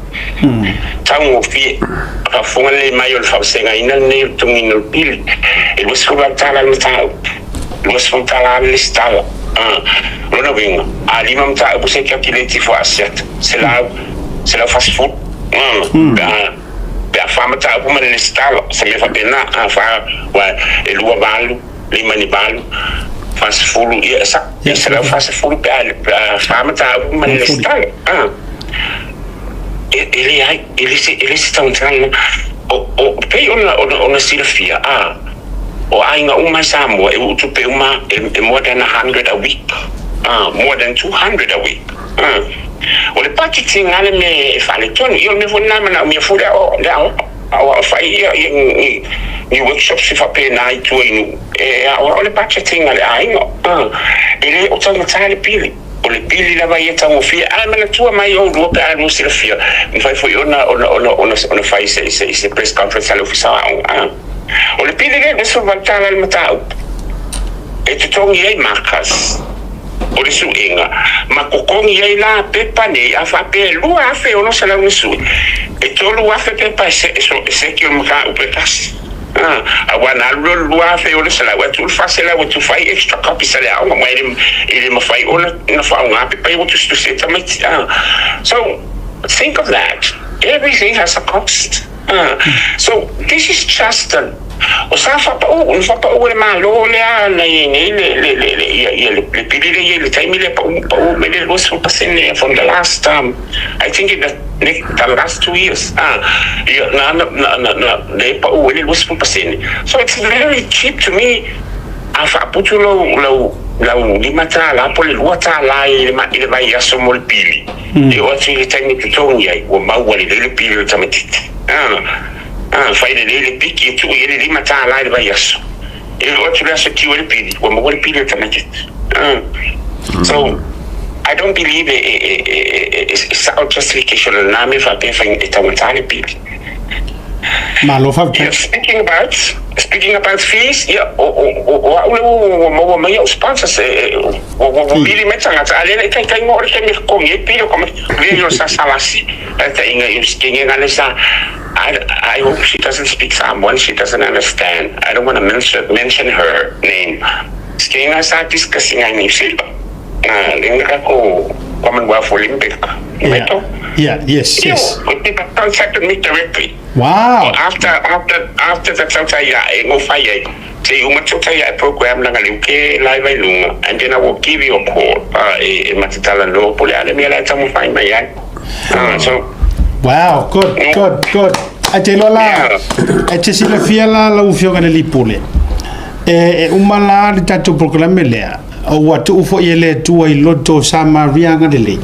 Taugofie, faafofoga lelei mai o le faavasegaina lenei o le totogiina o le pili, e $28 le mataupu, $20 le lesitala. O lona uiga, a lima mataupu se calculate ifo a siata, selau, 140. Pe a, pe a fa mataupu ma le lesitala, se mea faapena, a fa, aua e lua valu, lima ni valu, 40, ia, e 140 pe a fa mataupu ma le lesitala. E leai, e le se taugataga. O pei ona silafia, a, o aiga uma i Samoa e uu tupe uma e more than 100 a week, a, more than 200 a week. A, o le paketi lena le mea e faaletonu. Ia o le mea foi lena e manaomia foi le aoao fai ia ni workshops faapena i tua i nuu e aoao le budgeting a le aiga. A, e le o taugata le pili. O le pili lava ia taugofie, ae manatua mai oulua pe a lua silafia, mafai foi ona ona ona ona ona fai se se se press conference a le Ofisa o Aoga. A o le pili lea e $28 le mataupu e totogi ai markers o le suega ma totogi ai la pepa nei a faapea e $2,600 le sui, e $3,000 pepa e se e seki o le mataupu e tasi. Aua na alu loa le $2,600 ae tuu le $400 e tufa ai extra copies a le aoga aua e le mafai ona faaaoga pepa ia ua tusitusi ai tamaiti. So think of that, everything has a cost. So this is just a, o sa faapau, na faapau e le Malo lea na i ai nei le le le le ia ia le pili lea i ai i le taimi lea pau pau mai le 20% from the last I think in the the last 2 years ia na na na na lea e pau ai le 20%. So it's very cheap to me a faaputu lou lau lau $5 po o le $2 i le i le vaiaso mo le pili e oo atu i le taimi e totogi ai ua maua lelei le pili o le tamaitiiti. Fai lelei le piki e tuu i ai le $5 i le vaiaso e oo atu le aso e tiu ai le pili ua maua le pili o le tamaitiiti. So I don't believe e e e e e sao justification o lena mea faapea e fai e taugata le pili. Malo faafetai. Ia, speaking about fees, ia, o o o o au lea ua maua mai au sponsors e ua ua vili mai tagata, a o lea e le i taitaiga o le taimi e totogi ai pili o ka lea o sa salasi taitaiga i kenge le sa. I hope she doesn't speak Samoan, she doesn't understand. I don't want to mention her name. Skenga sa discussing ai New Zealand. Le ko Commonwealth Olympic. Yeah, yes. People contacted me directly. After the tautai e ngo fai ai. Te uma tautai e program na ngali uke live ai lunga. And then I will give you a call. E matatala no pole ale mi ala tamu fai mai ai. So Wow, good, good, good. Ae te iloa la, e te silafia la lau afioga i le alii pule. E uma la le tatou polokalame lea, ua tuu foi e le Atua i loto o Samaria agalelei.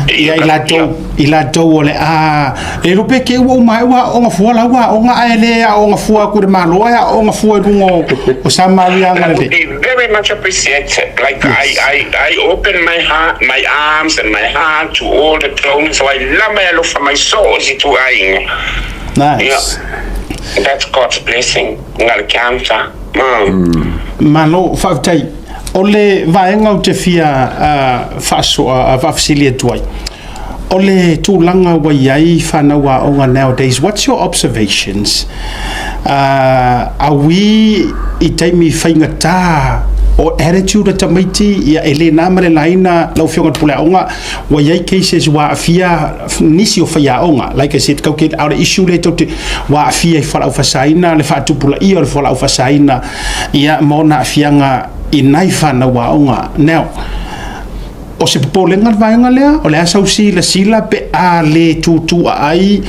Ia i latou, i latou o le a, e iloa pe kei ua uma ai ua aooga fua la ua aooga ae le aooga fua atu i le Malo ae aooga fua i luga o Samaria That would agalelei. be very much appreciated. Like I open my heart, my arms and my heart to all the donors. So I love my alofa mai so o si tu aiga. Nice. Yeah. That's God's blessing. Nga le cancer. Malo, faafetai. O le vaega ou te fia faasoa faafesili atu ai, o le tulaga ua i ai fanau aoga nowadays, what's your observations? Are we i taimi faigata o attitude a tamaiti, ia e le na ma le laina lau afioga i le pule aoga, ua i ai cases ua aafia nisi o faiaoga, like I said, kau ke ao le issue le tou te ua aafia i fualaau faasaina, le faatupulaia o le fualaau faasaina, ia ma ona aafiaga i nai fanau aoga. Now, O se popolega le vaega lea, o le a sau silasila pe a le tutuaai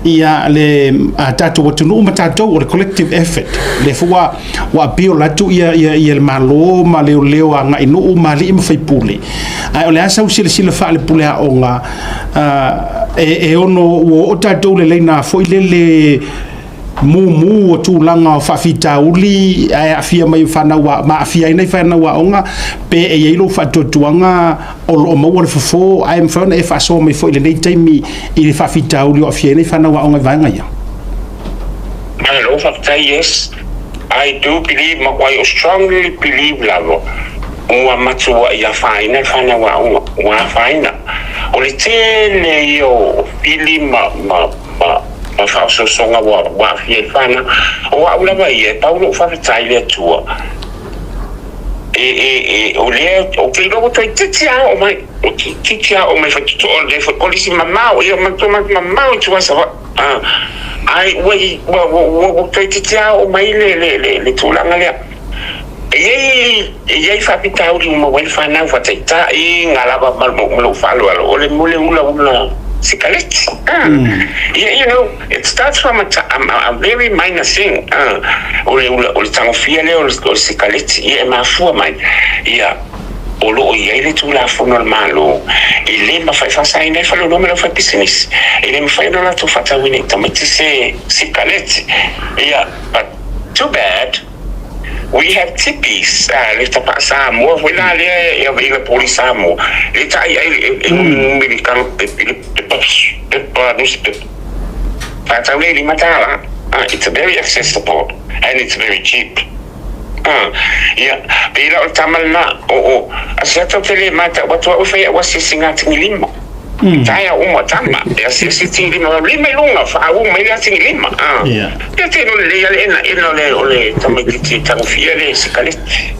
ia le a tatou atunuu ma tatou, o le collective effort. Lea foi ua appeal atu ia le Malo ma leoleo agai nuu ma alii ma faipule. Ae o le a sau silasila faale-pule aoga e ono ua oo tatou le laina foi lele mumu o tulaga o faafitauli ae aafia mai fanau ma aafia ai nai fanau aoga, pe e i ai lou faatuatuaga o lo o maua le fofo ae mafai ona e faasoa mai foi i lenei taimi i le faafitauli o aafia ai nai fanau aoga i vaega ia? Malo faafetai. Yes, I do believe, ma I strongly believe lava ua matuai afaina le fanau aoga, ua afaina. O le tele ia o pili ma faaosoosoga ua aafia i le fanau. O au lava ia, e pau lou faafetai i le Atua e o lea ou te iloa ua toeitiiti lava oo mai, ua toeitiiti lava oo mai faitotoa o lea foi kolisi mamao ia mamao i tua i Savaii. Ae ua toeitiiti lava oo mai le tulaga lea. E i ai faafitauli ua maua ai le fanau faataitai lava ma lou faaaloalo o le mo le ulaula sikaleti. Yeah, it starts from a very minor thing. O le ula, o le tagofia lea o le sikaleti, ia e mafua mai. Ia, o loo i ai le Tulafono a le Malo e le mafai faasaina ai faleoloa ma le aufaipisinisi. E le mafai ona latou faatauina i tamaiti se sikaleti. Ia, but too bad, we have tipis, le tapaa Samoa foi la lea e available i Samoa. Le tai ai e ngumi le le pepa pepa newspaper. Faatau le $5. It's very accessible and it's very cheap. Ia, pe la o le tama lena, o asiata o te le matau atu au e fai au asiasiga atigilima. Taea uma tama, e asiasi atigilima, lima i luga, faauu mai le atigilima. Ia te no lelei ale ena ena o le tamaitiiti e tagofia le sikaleti.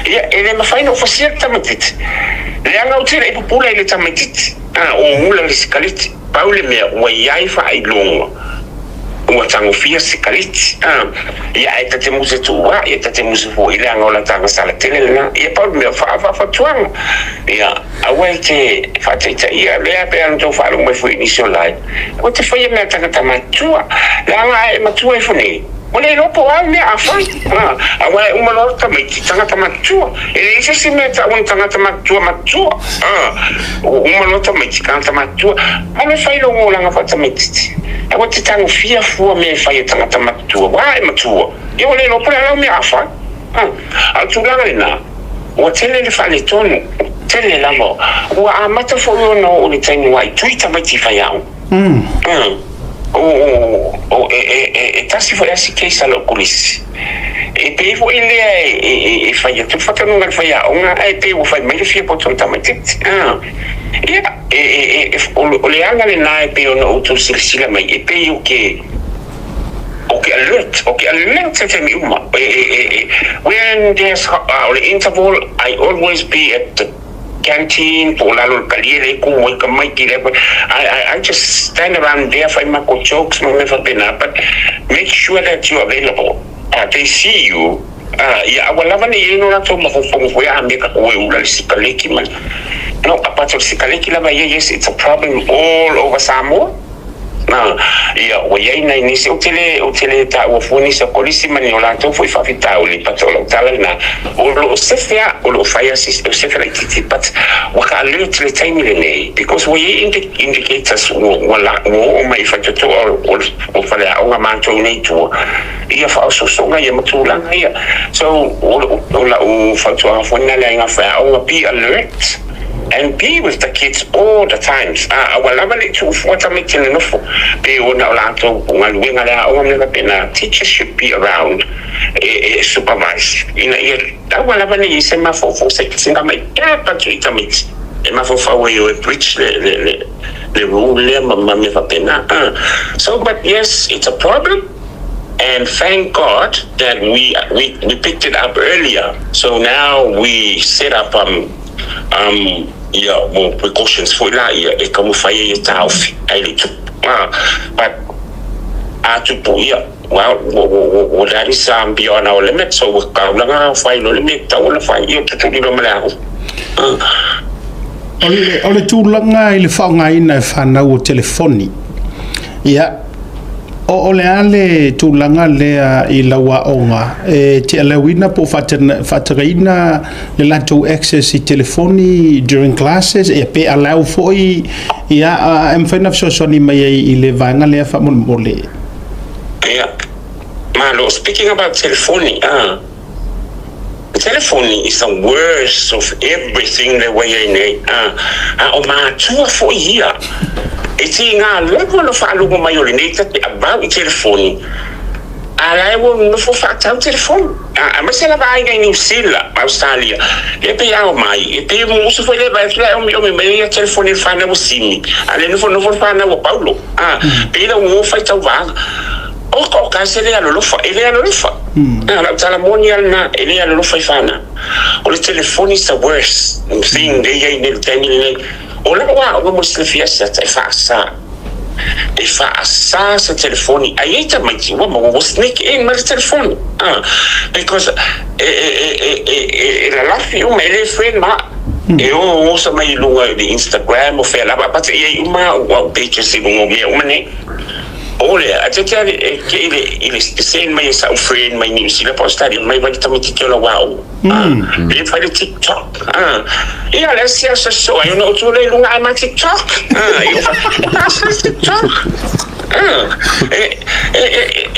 Ia, e le mafai ona ou fasia le tamaitiiti. Leaga ou te le i pupula i le tamaitiiti. O ula le sikaleti. Pau le mea ua i ai faailoga ua tagofia sikaleti. Ia, ae ta te musu e tuua, ia ta te musu foi leaga o la tagasala tele lena. Ia, pau le mea faafatuaga. Ia, aua e te faataitaia lea pe ana tou faalogo mai foi i nisi o lai. Aua te faia mea tagata matua. Leaga a e matua ifo nei, ua le iloa po o a le mea a fai. Aua e uma loa le tamaiti tagata matua. E leai se isi mea e tau ona tagata matua matua. Ua uma loa tamaiti tagata matua. Alu e fai lou olaga faatamaitiiti. Aua te tagofia fua mea e fai e tagata matua. Ua e matua. Ia ua le iloa po o le a lau mea a fai. A o le tulaga lena, ua tele le faaletonu, tele lava. Ua amata foi ona oo i le taimi ua aitui tamaiti i faiaoga. O e tasi foi lava si case a lou kolisi. E pei foi lea e fai atu le faatonuga i le faiaoga ae pei ua fai mai le fia poto o le tamaitiiti. Ia, o le ala lena e pei ona outou silasila mai e pei o ke alert se taimi uma. When there's o le interval, I always be at the canteen po o lalo le palie le kumu ai tamaiti le I just stand around there fai mako jokes ma mea faapena, but make sure that you're available. They see you. Ia aua lava nei e no latou mafaufauga foi a mea ka koe ula le sikaleki ma no apart o le sikaleki lava ia. Yes, it's a problem all over Samoa. Na ia ua iai nai nisi ou te le taua fua nisi o kolisi ma ni o latou foi faafitauli, but o lau tala lena o loo sefe a o loo fai o sefe laitiiti, but ua ka alert le taimi lenei because ua iai indicators ua oo mai i faitotoa o faleaoga matou nei tua ia faaosoosoga ia ma tulaga ia. So o lau fautuaga foi lena le aiga faiaoga, be alert and be with the kids all the times. Aua lava le tuufua tamaiti le nofo pe ona o latou galuega le aoga mea faapena. Teachers should be around e supervise ina ia aua lava nei se mafaufau se mai tapa atu i tamaiti e mafaufau ai o e breach le rule lea ma mea faapena. So but yes, it's a problem, and thank God that we picked it up earlier. So now we set up ia mo precautions foi la ia e taumafai ai e taofi ai le tupu. But a tupu ia, well, that is beyond our limit, so ua taulaga fai lo le mea e tatau ona fai ia tutuli loa ma le aoga. O le tulaga i le faaaogaina e fanau o telefoni, ia, o le a le tulaga lea i lau aoga e te allow-ina po o faatagaina le latou access i telefoni during classes, ia pe allow foi, ia, e mafai ona fesoasoani mai ai i le vaega lea faamolemole? Ia, malo. Speaking about telefoni, telefoni is the worst of everything le ua i ai nei. A o matua foi ia e tiga lava le faalogo mai o lenei tate avau i telefoni, a la e ua nofo faatau telefoni. Aemaise lava aiga i Niu Sila ma Australia lea pei ao mai e pei musu foi le vai atu la e omiomi mai ia telefoni i le fanau ua simi, a le nofonofo le fanau ua paulo. Pei la ua faitau vaga. Oka oka se le alolofa, e le alolofa. Lau tala moni lava lena, e le alolofa i fanau. O le telefoni is the worst thing lea i ai nei i le taimi lenei. O lau aoga mo le silafia Siata e faasa. E faasa se telefoni. Ai ai tamaiti ua maua ua sneak in mai le telefoni. Because e lalafi uma, e le friend ma. E o osa mai i luga i le Instagram o fea lava, pate i ai uma au pages i luga o mea uma nei. O le a te te e ke i le send mai e sa'u friend mai Niu Sila po Australia mai vai tamaiti te ola wao. E fai le TikTok. Ia le sia sa so ai ona o le luga ai ma TikTok. Ia fa TikTok.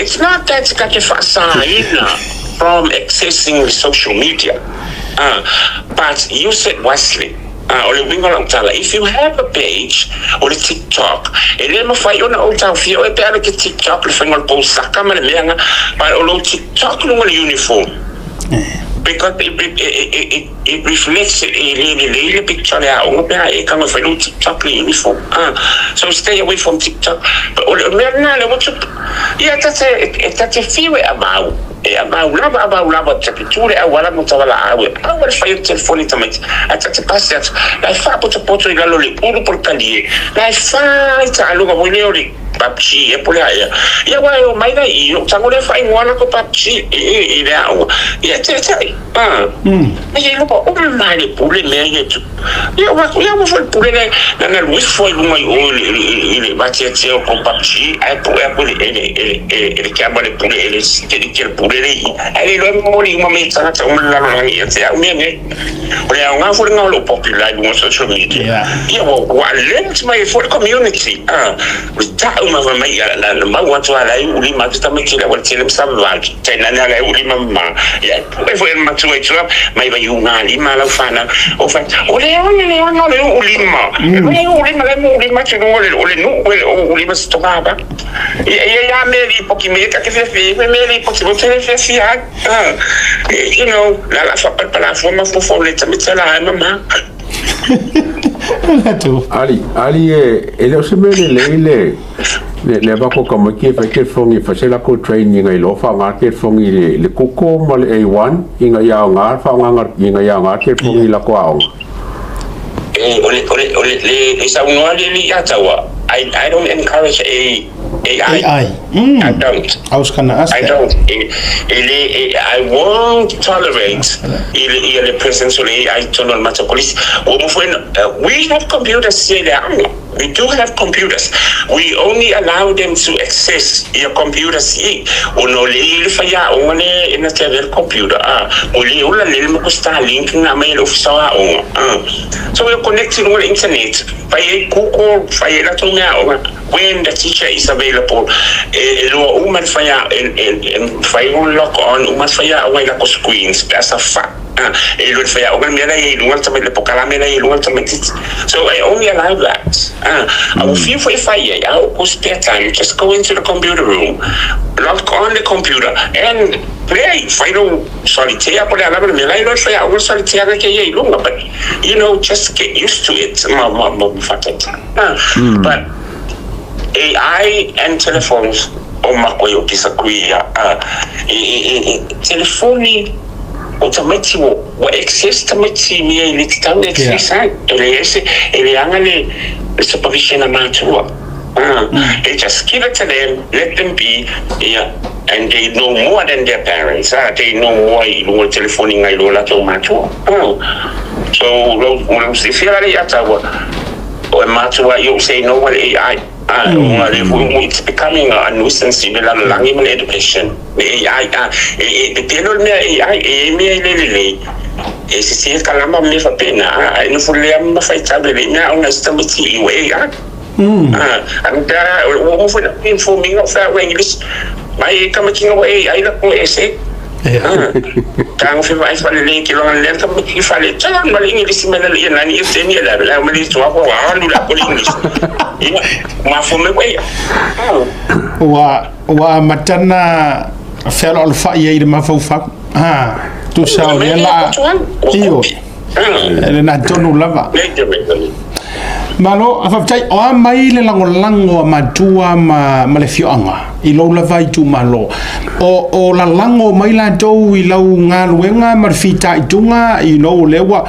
It's not that ka te faasaina from accessing social media. But use it wisely. O le uiga o lau tala, if you have a page o le TikTok, e le mafai ona ou taofia oe pe ala ke TikTok le faiga o le pousaka ma le meaga, but o lou TikTok luga le uniform. Because it reflects e le lelei le picture le aoga pe a e tago e fai lou TikTok le uniform. So stay away from TikTok. But o le mea lena le ua tupu. Ia e tate fiu e avau. E avau lava avau lava te tu le auala mo tawala au e aua le fai o telefoni tamaiti. A tate pasi atu. La e faapotopoto i lalo le ulu po le kalie. La e fai taaloga foi lea o le PUBG e po le aea. Ia ua e o mai la i o tango le whaingoa la ko PUBG i le aoga. Ia te tai. Ia i lopa o mai le pule mea ia tu. Ia ua ia ua foi pule le na na lui foi lunga i o i le vatia o ko PUBG ai po e ko le ele ele ele kia ma le pule ele ke ke le pule le i. Ai le lo mo li uma me tanga ta uma la la ia te au mea nei. O le aoga foi nga o popular i lunga social media. Ia ua learn mai foi le community. O ta'u ma mai na na mau atu ala i uli ma te tamaiti le wale tele msa vali. Tai nani ala i uli ma ma. Ia e foi matua i tua mai vai unga lima lau whana. O whai, o le ona le ona le uli ma. E le uli ma le uli ma te no le o le nu o le uli ma se tonga ba. Ia ia ia me li poki me ka ke fe me me li poki mo te fe fe ai. La la fa pa la fo ma fo fo le tamaiti la ai mama. Tu. Ali, ali e le o se mea lelei le avako tamaiti e fai telefoni e fai se latou training ai loa faaaoga telefoni le Google ma le A1 ina ia aoga faaaogaga ina ia aoga telefoni i latou aoga. E, o le saunoa le li ataua. I don't encourage a AI. AI. I don't. I was gonna ask I that. don't. I won't tolerate i le presence o le AI tonu o le matou kolisi. Ua mo foi, we have computers here i le aoga. We do have computers. We only allow them to access your computers i. Ona o le i le fai aoga le e na te avea le computer. O le ula le mo ko Starlink nga mai le ofisa o aoga. So we are connecting with the internet. Fai e Google, fai e latou mea aoga. When the teacher is available, e lua uma le fai e fai o log on uma le fai aoga i lako screens, pe asa fa. E lua le fai aoga le mea la i lunga le tamaiti le pokalame la i lunga le tamaititi. So I only allow that. I will feel for if I will go spare time, just go into the computer room, log on the computer and play. Fai lo solitaire po le alaba le mea la i lua le fai aoga solitaire ke ia i lunga, but just get used to it. Ma ma ma fatata. But AI and telephones o mako i o disagree. Telefoni o tamaiti ua access tamaiti mea i le tatau e access ai. E le ese, e le aga le supervision a matua. They just give it to them, let them be, yeah, and they know more than their parents. They know more i lunga o telefoni ngai lo latou matua. So lau lau silafia la le ia taua o e matua i ou say no ma le AI. A o nga le foi mo it's becoming a nuisance i le lalolagi ma le education le AI a e e pepelo le mea AI e i ai mea e le lelei e sese kalama ma mea faapena a ae nofo lelei lava ma faitau lelei mea ona e se tamaiti i ua AI. A ua uma foi na inform ina o fea ua English mai e tamaiti ina ua AI la ko ese. Tago fe vai fale le ke longa le tamaiti fale tala ma le English me le ia nani e teni la la ma le tua ko alu la ko English. Ia ma fo me wei. Ua matana fealoalofa'i ai i le mafaufau a tusa o lea la io e lena tonu lava. Malo, faafetai. O a mai le lagolago a matua ma le afioaga i lou lava itumalo? O lalago mai latou i lau galuega ma le fitaituga o lea ua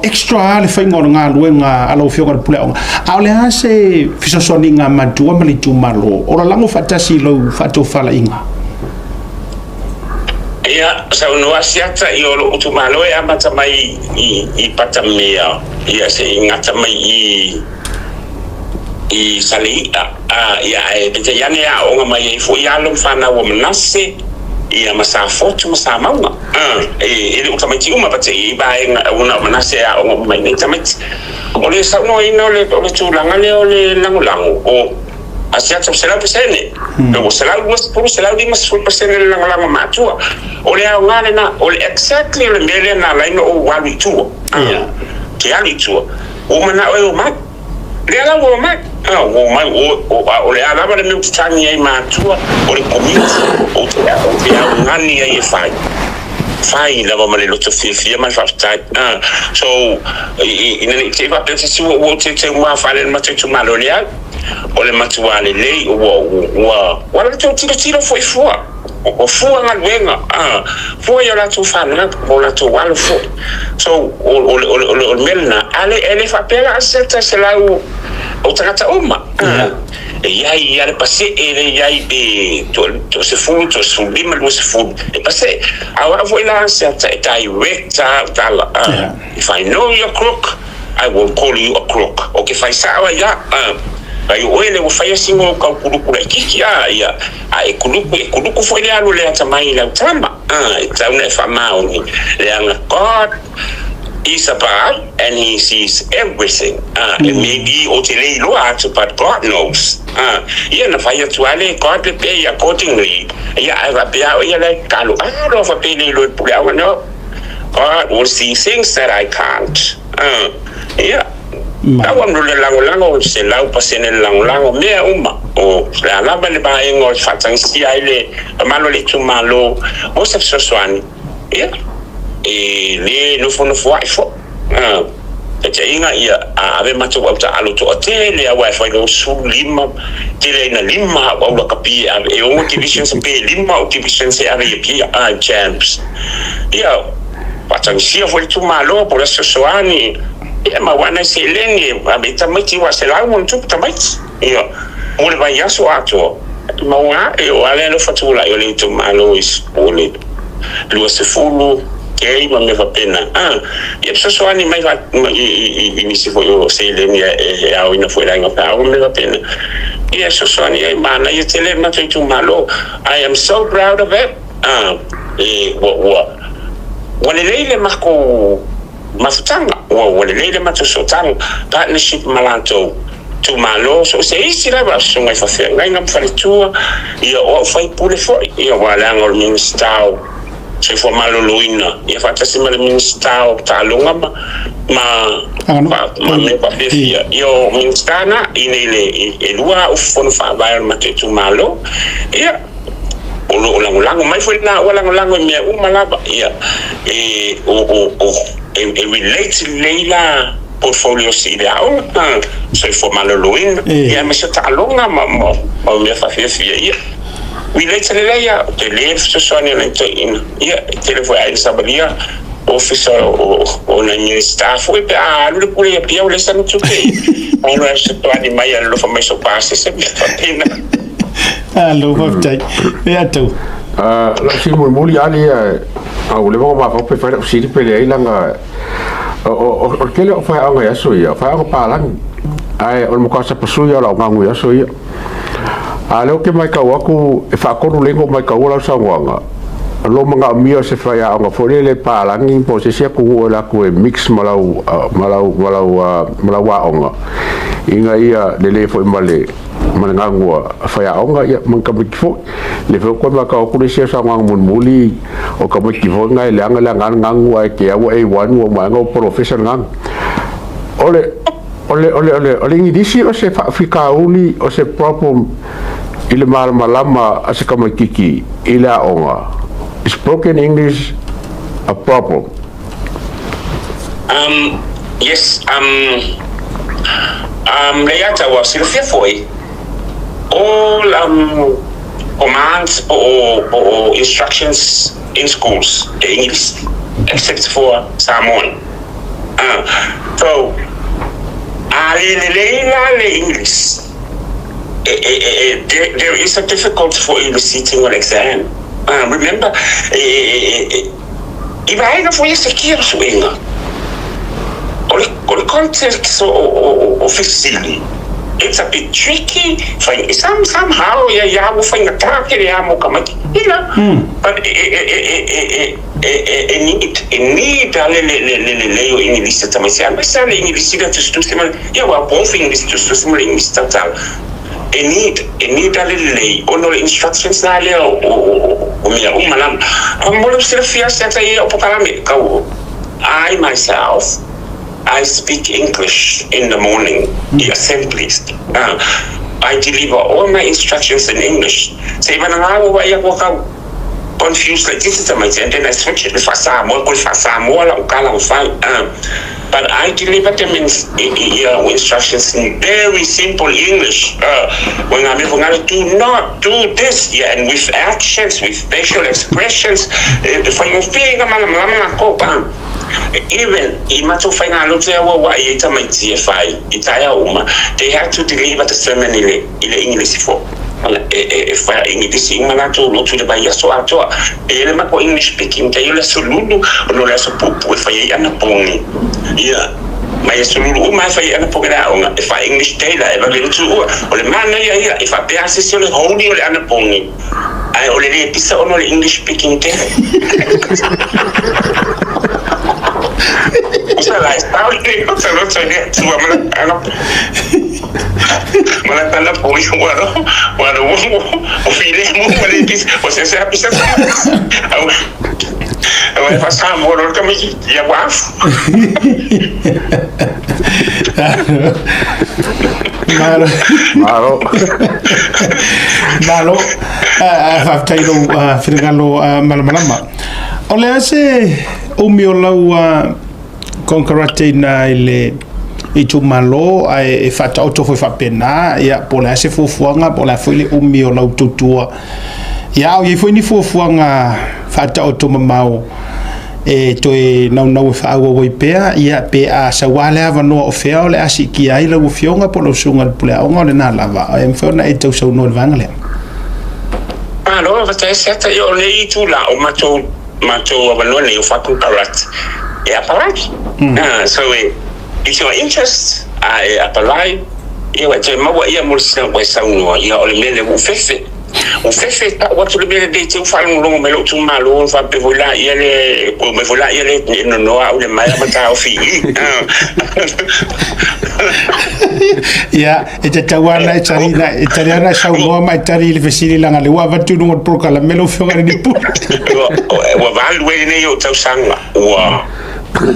extra le faiga o le galuega a lau afioga i le puleaoga. A o le a se fesoasoaniga a matua ma le itumalo o lalago faatasi i lau faatofalaiga? Ia, saunoa siata i o lou itumalo e amata mai i Patamea, ia se i gata mai i Salei'a, a, ia, ae peitai ane e aooga mai ai foi alo ma fanau o Manase, ia, ma Safotu ma Samauga. A, e le o tamaiti uma, but e i ai vaega ona o Manase e aooga uma mai nei tamaiti. O le saunoaina o le tulaga lea o le lagolago, o Asiata 100%, ua 120, 150% le lagolago matua. O le aoga lena, o le exactly o le mea lea na ala ai ona ou alu i tua. Te alu i tua. Ua ou manao e omai. Lea la ua omai. Ua omai, o le a lava le mea ou te tagi ai matua, o le komiti, ou te augani ai e fai. Fai lava ma le loto fiafia ma le faafetai. So, ina ne i te i faapea se isi ua ou teuteu mafale i le matou itumalo, leai. O le matua lelei ua ua ua latou tilotilo foi fua o fua galuega a fua i o latou fanau ma o latou alo foi. So o o le o le o le mea lena a le e le faapea la a se 100 o tagata uma a e i ai a le pasee le i ai pe 10, 15, 20 e pasee. A o au foi la se ata e direct a au tala a if I know you're crook I won't call you a crook. O ke fai sao ai a, ai o oe le ua faia sina o kau kuluku laititi a, ia, a e kuluku, e kuluku foi le alu le atamai i lau tama, a, e tatau ona e faamaoni, leaga God is above and he sees everything, a, e maybe o te le iloa atu but God knows, a, ia na fai atu a le God le pay accordingly, ia, ae faapea au ia le kalo alo faapea le iloa i le pule aoga, no. God will see things that I can't. Ia, tau anu le lagolago, 100% le lagolago, mea uma. O le a lava le vaega o le faatagisia ai le mamalu o le itumalo mo se fesoasoani, ia, e le nofonofoa'i foi. Taitaiga, ia, a ave matou au taaalo toatele aua e fai loa 15, tele ai na lima au au lakapi e ave, e 6 divisions pe 5 au divisions e ave i Apia, a champs. Ia, faatagisia foi le itumalo po o le fesoasoani, ia, maua ane ai seleni e ave ai tamaiti aua e 100 ma ono tupu tamaiti, ia, mo le vaiaso atoa. Maua ae, o a le alofa tulai o le itumalo i o le 20 kei ma mea faapena. A, ia fesoasoani mai i nisi foi o seleni e aoina foi i le aiga paogo ma mea faapena. Ia fesoasoani ai, manaia tele le matou itumalo. I am so proud of it. A, e, ua, ua, ua lelei le makou mafutaga, ua lelei le matou sootaga, partnership ma latou itumalo, so o se isi lava susuga i faafeagaiga ma faletua, ia o au faipule foi, ia aua leaga o le Minisita o Soifua Maloloina, ia faatasi ma le Minisita o Taaloga ma ma ma mea faapefia, ia o Minisita na, i le e lua au fono faavae o le matou itumalo, ia o lo o lagolago mai foi lena ua lagolago i mea uma lava, ia e o o o e relate lelei la portfolios i le aoga, soifua maloloina, ia aemaise o taaloga ma mea faafiafia, ia relate lelei lava, ou te le fesoasoani i nai toeaiina, ia e tele foi aiga savalia ofisa o nai Minisita foi pe a alu le pule i Apia ua leai sana tupe, alu e fesoasoani mai e alofa mai i sou pasese ma mea faapena. Alo, faafetai. Ia tou. Lau fesili mulimuli Ali, a ua leva ona mafaufau pe fai lau fesili pe leai leaga O le tele o faiaoga i aso ia, o faiaoga palagi, ae o le matua sapasui lava o lau gagu i aso ia. A o lea ou te matau atu e faatolu lea ona ou maitaua lau saunoaga, o lou manaomia o se faiaoga foi lele palagi po o se isi atunuu e alu atu e mix ma lau ma lau ma lau ma lau aoga ina ia lelei foi ma le ma le gagu a faiaoga ia ma ni tamaiti foi. O lea foi ou te matau atu le isi au saunoaga mulimuli o tamaiti foi na e leaga leaga le gagu ae te au ua A1 ua uma ane ua polofesa le gagu. O le o le o le o le o le Igilisi o se faafitauli o se problem i le malamalama a se tamaititi i le aoga. Is broken English a problem? Um, yes, um, um, Leiataua, silafia foi, all um, commands po o, po o instructions in schools e English, except for Samoan. Uh, so, a le lelei la le English, e, e, e, there, there is a difficulty for you sitting on exam. Remember, e, e, e, i vaega foi e sekia le suega. O le, o le context o, o, o, o fesili, it's a bit tricky. Fai, some, somehow, ia, ia, ua faigata tele lava mo tamaiti. You know, but e, e, e, e, e, e, e, e need, e need a le, le, le, le lelei o English a tamaiti. Aemaise lava le English ila tusitusi ma le, ia, well, both English tusitusi ma le English tautala. E need, e need a le lelei ona o le instructions la lea o, o, o, o mea uma lava. A mo le silafia se ata ia o pokalame, kau, I myself, I speak English in the morning, i assemblies. I deliver all my instructions in English. Se i vanaga ua vaai atu kau confused laitiiti tamaiti, and then I switch it le faa-Samoa, ko le faa-Samoa lau tala ua fai. But I deliver them in, i, i, instructions in very simple English. When I'm going do not do this, yeah, and with actions, with facial expressions, faigofie malamalama ko even i matou faigalotu ua ua ai tamaiti e fai i taeao uma, they had to deliver the sermon i le i le English fo e e e fa English uma latou lotu le vaiaso atoa e le mako English speaking te le aso lulu ona o le aso puupuu e fai ai anapogi ia mai aso lulu uma e fai ai anapogi le aoga e fa English day la e vave lotu ua o le manaia ia e faapea se se o le holy o le anapogi ae o le le pisa ona o le English speaking day. Usa la estau le o te loto le atua mana mana tana pogi ua ro ua ro o file mo ua le pisa o se se a pisa au au e fa sa mo ro kami ia waf. Malo. Malo. Malo. Faafetai i lou finagalo malamalama. O le a se umi o lau konekarate ina i le itumalo ae e faataoto foi faapena, ia, po o le a se fuafuaga, po o le a foi le umi o lau tautua. Ia, a o i ai foi ni fuafuaga faataoto mamao e toe naunau e faaauau ai pea, ia, pe a saua le avanoa o fea o le a siitia ai lau afioga po o lau susuga i le puleaoga o lena lava, e mafai ona e tausaunoa i le vaega lea. Malo, faafetai Asiata, ia o lenei itula o matou matou avanoa nei o faakonekarate e apalai. So if you are interest a e apalai, ia ua e toe maua ia mo le ua e saunoa, ia o le mea lea ua ou fefe. Ua fefe tau atu le mea lenei te u faalogologo mai lou itumalo ona faapea foi laia le ua omai foi laia le e nonoa au i le maea ma taofi i i. Ia, e tatau lava ona e tali, na, e tali lava ona e saunoa ma e tali i le fesili leaga o lea ua avatu i luga o le polokalame lau Afioga i le Pule. Ua, ua valu ai lenei ou tausaga, ua,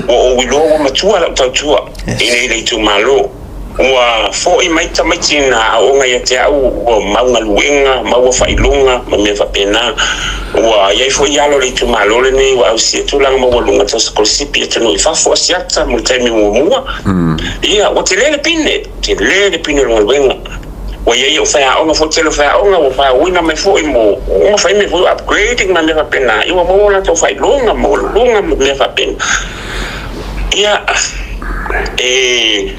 ua ou iloa ua matua lau tautua i nei le itumalo. Ua fo'i mai tamaiti na aoga ia te a'u, ua mau galuega, maua faailoga, ma mea faapena. Ua i ai foi alo o le itumalo lenei ua ausia tulaga maualuga tau sikolasipi i atunuu i fafo, Asiata, mo le taimi muamua. Ia, ua tele le pine, tele le pine o le galuega. Ua i ai o'u faiaoga foi, tele o faiaoga ua faauuina mai foi mo uma fai mea foi o upgrading ma mea faapena, ia ua maua o latou faailoga maualuluga ma mea faapena. Ia, e,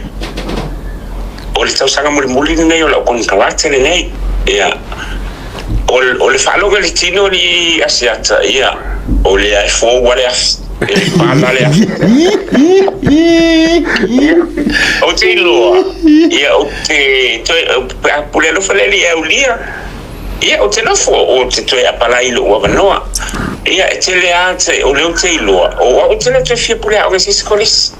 o le tausaga mulimuli lenei o lau konekarate lenei. Ia, o, o le faalogo i le tino i Asiata, ia, o lea e fou lava le afi, e le pala le afi. Ou te iloa, ia, ou te toe, pe a pule alofa le Alii e aulia, ia, ou te nofo, ou te toe apalai i lou avanoa. Ia, e tele lava te, o lea ou te iloa, o au ou te le toe fia pule aoga i se isi kolisi.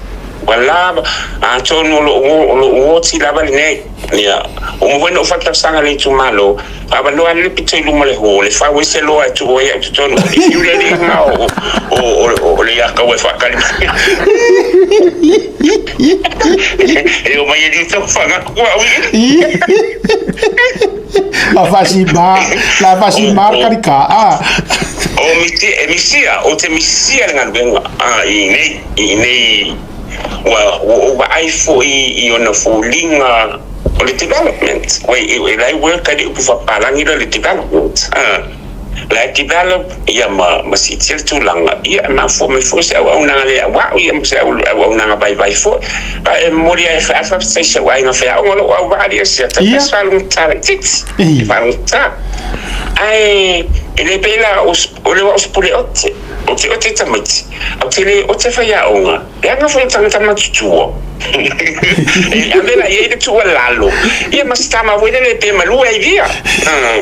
Ua lava, atonu o lou, o lou oti lava lenei. Ia, ua uma foi ona ou faatalosaga i le itumalo, Avanoa le pito i luma o le hall e fau ai se loa e tuu ai au i totonu. O le fiu le alii na o le iakaua e faatali mai. E omai e lito whanga kua au i. La fasi ma, la fasi ma karika. Ah. O miti, e misia, o te misia le galuega ah, i nei, i nei, ua, ua ou vaai foi i ona foliga O le development, wai e la e work ai le upu faapalagi lea o le development, a la e develop ia ma ma siitia le tulaga, ia e mafua mai foi se auaunaga le auau ia ma se auaunaga vaivai foi. A e momoli ai a faafetai i si ou aiga faiaoga o lou auvaa alii Asiata, e faalogotata laitiiti, e faalogotata. Ae e le pei la o le ua o se pule ote, ote ote tamaiti, a ou te le ote faiaoga. Leaga foi o tagata matutua e ave la i ai le tuualalo ia ma se tama foi lele pe malue ai via.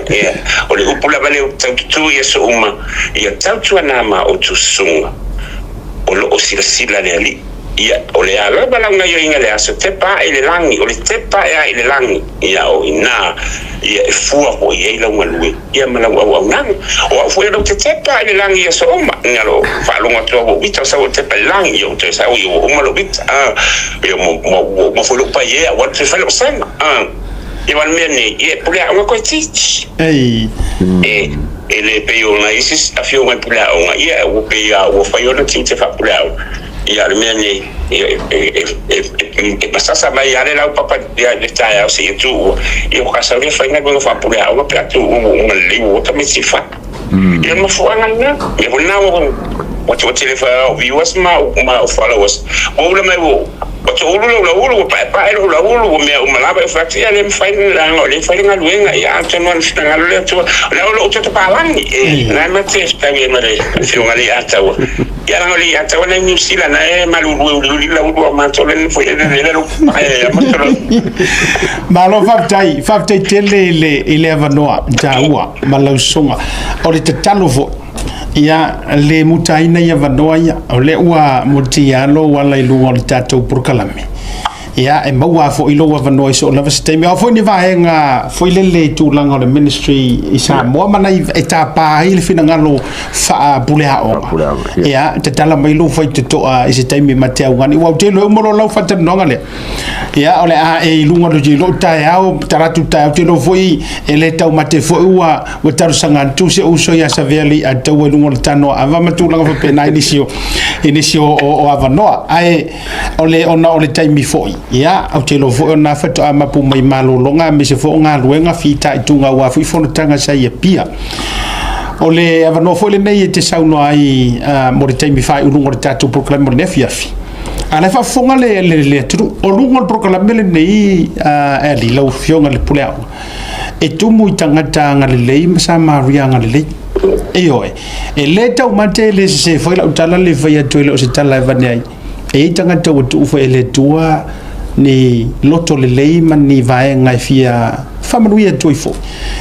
Ia, o le upu lava lea ou te taututu i aso uma, ia tautuana ma outou susuga o lo o silasila le Alii. Ia, o le a lava lau gaioiga i le aso, tepa ae i le lagi, o le tepa ae a i le lagi, ia o i ina ia e fua foi i ai lau galue. Ia ma lau auaunaga. O au foi o lou tetepa i le lagi i aso uma, ina lou faalogo atu au ua uita, o sau o tepa i le lagi, ia ua toe sau, ia ua uma lou uita, a, ia ua, ua, ua uma foi lou paie, ua alu toe fai lou sema, a. Ia ma le mea nei, ia e pule aoga koe teach. Ei. E, e le pei o nai isi afioga i pule aoga, ia ua pei a ua fai ona tiute faapule aoga. Ia o le mea nei, ia e, e, e, e masasa mai lava le laupapa ia i le taeao seia tuua, ia ua kasau lea fai galuega faapule aoga pe a tuua ua uma lelei ua ota me sifa. Ia le mafuaaga lena. Mea foi lena ua ua ua tele foi au viewers ma ma au followers. Ua ula mai ua ua toulu lou lauulu, ua paepae lou lauulu, ua mea uma lava. Ou fai atu, ia le mafai leaga o lea e fai le galuega, ia atonu lava na finagalo le Atua. O le a o lou toto palagi, e na e ma te fetaui ai ma le afioga le Ataua. Ia leaga o le Ataua na i Niu Sila na e malulu e uliuli lau lua matou le nofo i le le le pae a matou. Malo faafetai, faafetai tele i le i le avanoa taua ma lau susuga. O le tatalo foi, ia le mutaina i avanoa ia, o lea ua mulitia lou ala i luga o le tatou polokalame. Ia, e maua foi lou avanoa i soo lava se taimi. O foi ni vaega foi lele i tulaga o le ministry i Samoa ma nai e tapa ai le finagalo faapule aoga. Ia, tatala mai lou faitotoa i se taimi ma te augani. Ua ou te iloa uma loa lau faatalanoaga lea. Ia, o le a e i luga o le lou taeao, talaatu taeao, te iloa foi e le taumate foi ua ua talosaga atu si ou uso ia Saveali a taua i luga o le tano ava ma tulaga faapena i nisi o, i nisi o, o, o avanoa. Ae o le ona o le taimi foi, ia, ou te iloa foi o na faatoa mapu mai malologa aemaise foi o galuega fitaituga aua foi fonotaga sa i Apia. O le avanoa foi lenei e te saunoa ai mo le taimi faaiuluga o le tatou polokalame mo lenei afiafi. A la e faafofoga le, le, le atunuu. O luga o le polokalame lenei, Ali, lau Afioga i le Pule Aoga, e tumu i tagata agalelei ma Samaria agalelei. Ioe, e le taumate e le sese foi lau tala le fai atu e le o se tala e vane ai. E i ai tagata ua tuu foi e le Atua ni loto lelei ma ni vaega e fia faamanuia atu ai foi.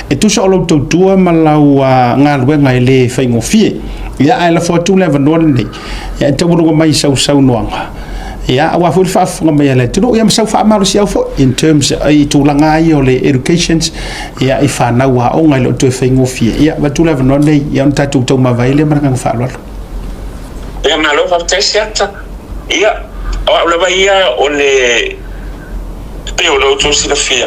E tusa o lau tautua ma lau galuega e le faigofie. Ia, ae lafo atu le avanoa lenei, ia e taualuga mai i sau saunoaga. Ia, aua foi le faafofoga mai a le atunuu, ia ma sau faamalosiau foi in terms i tulaga ia o le educations, ia i fanau aoga e le o toe faigofie. Ia, avatu le avanoa lenei, ia ona tatou taumavae lea ma le agaga faaaloalo. Ia, malo faafetai Siata. Ia, o au lava ia o le pei o lo outou silafia,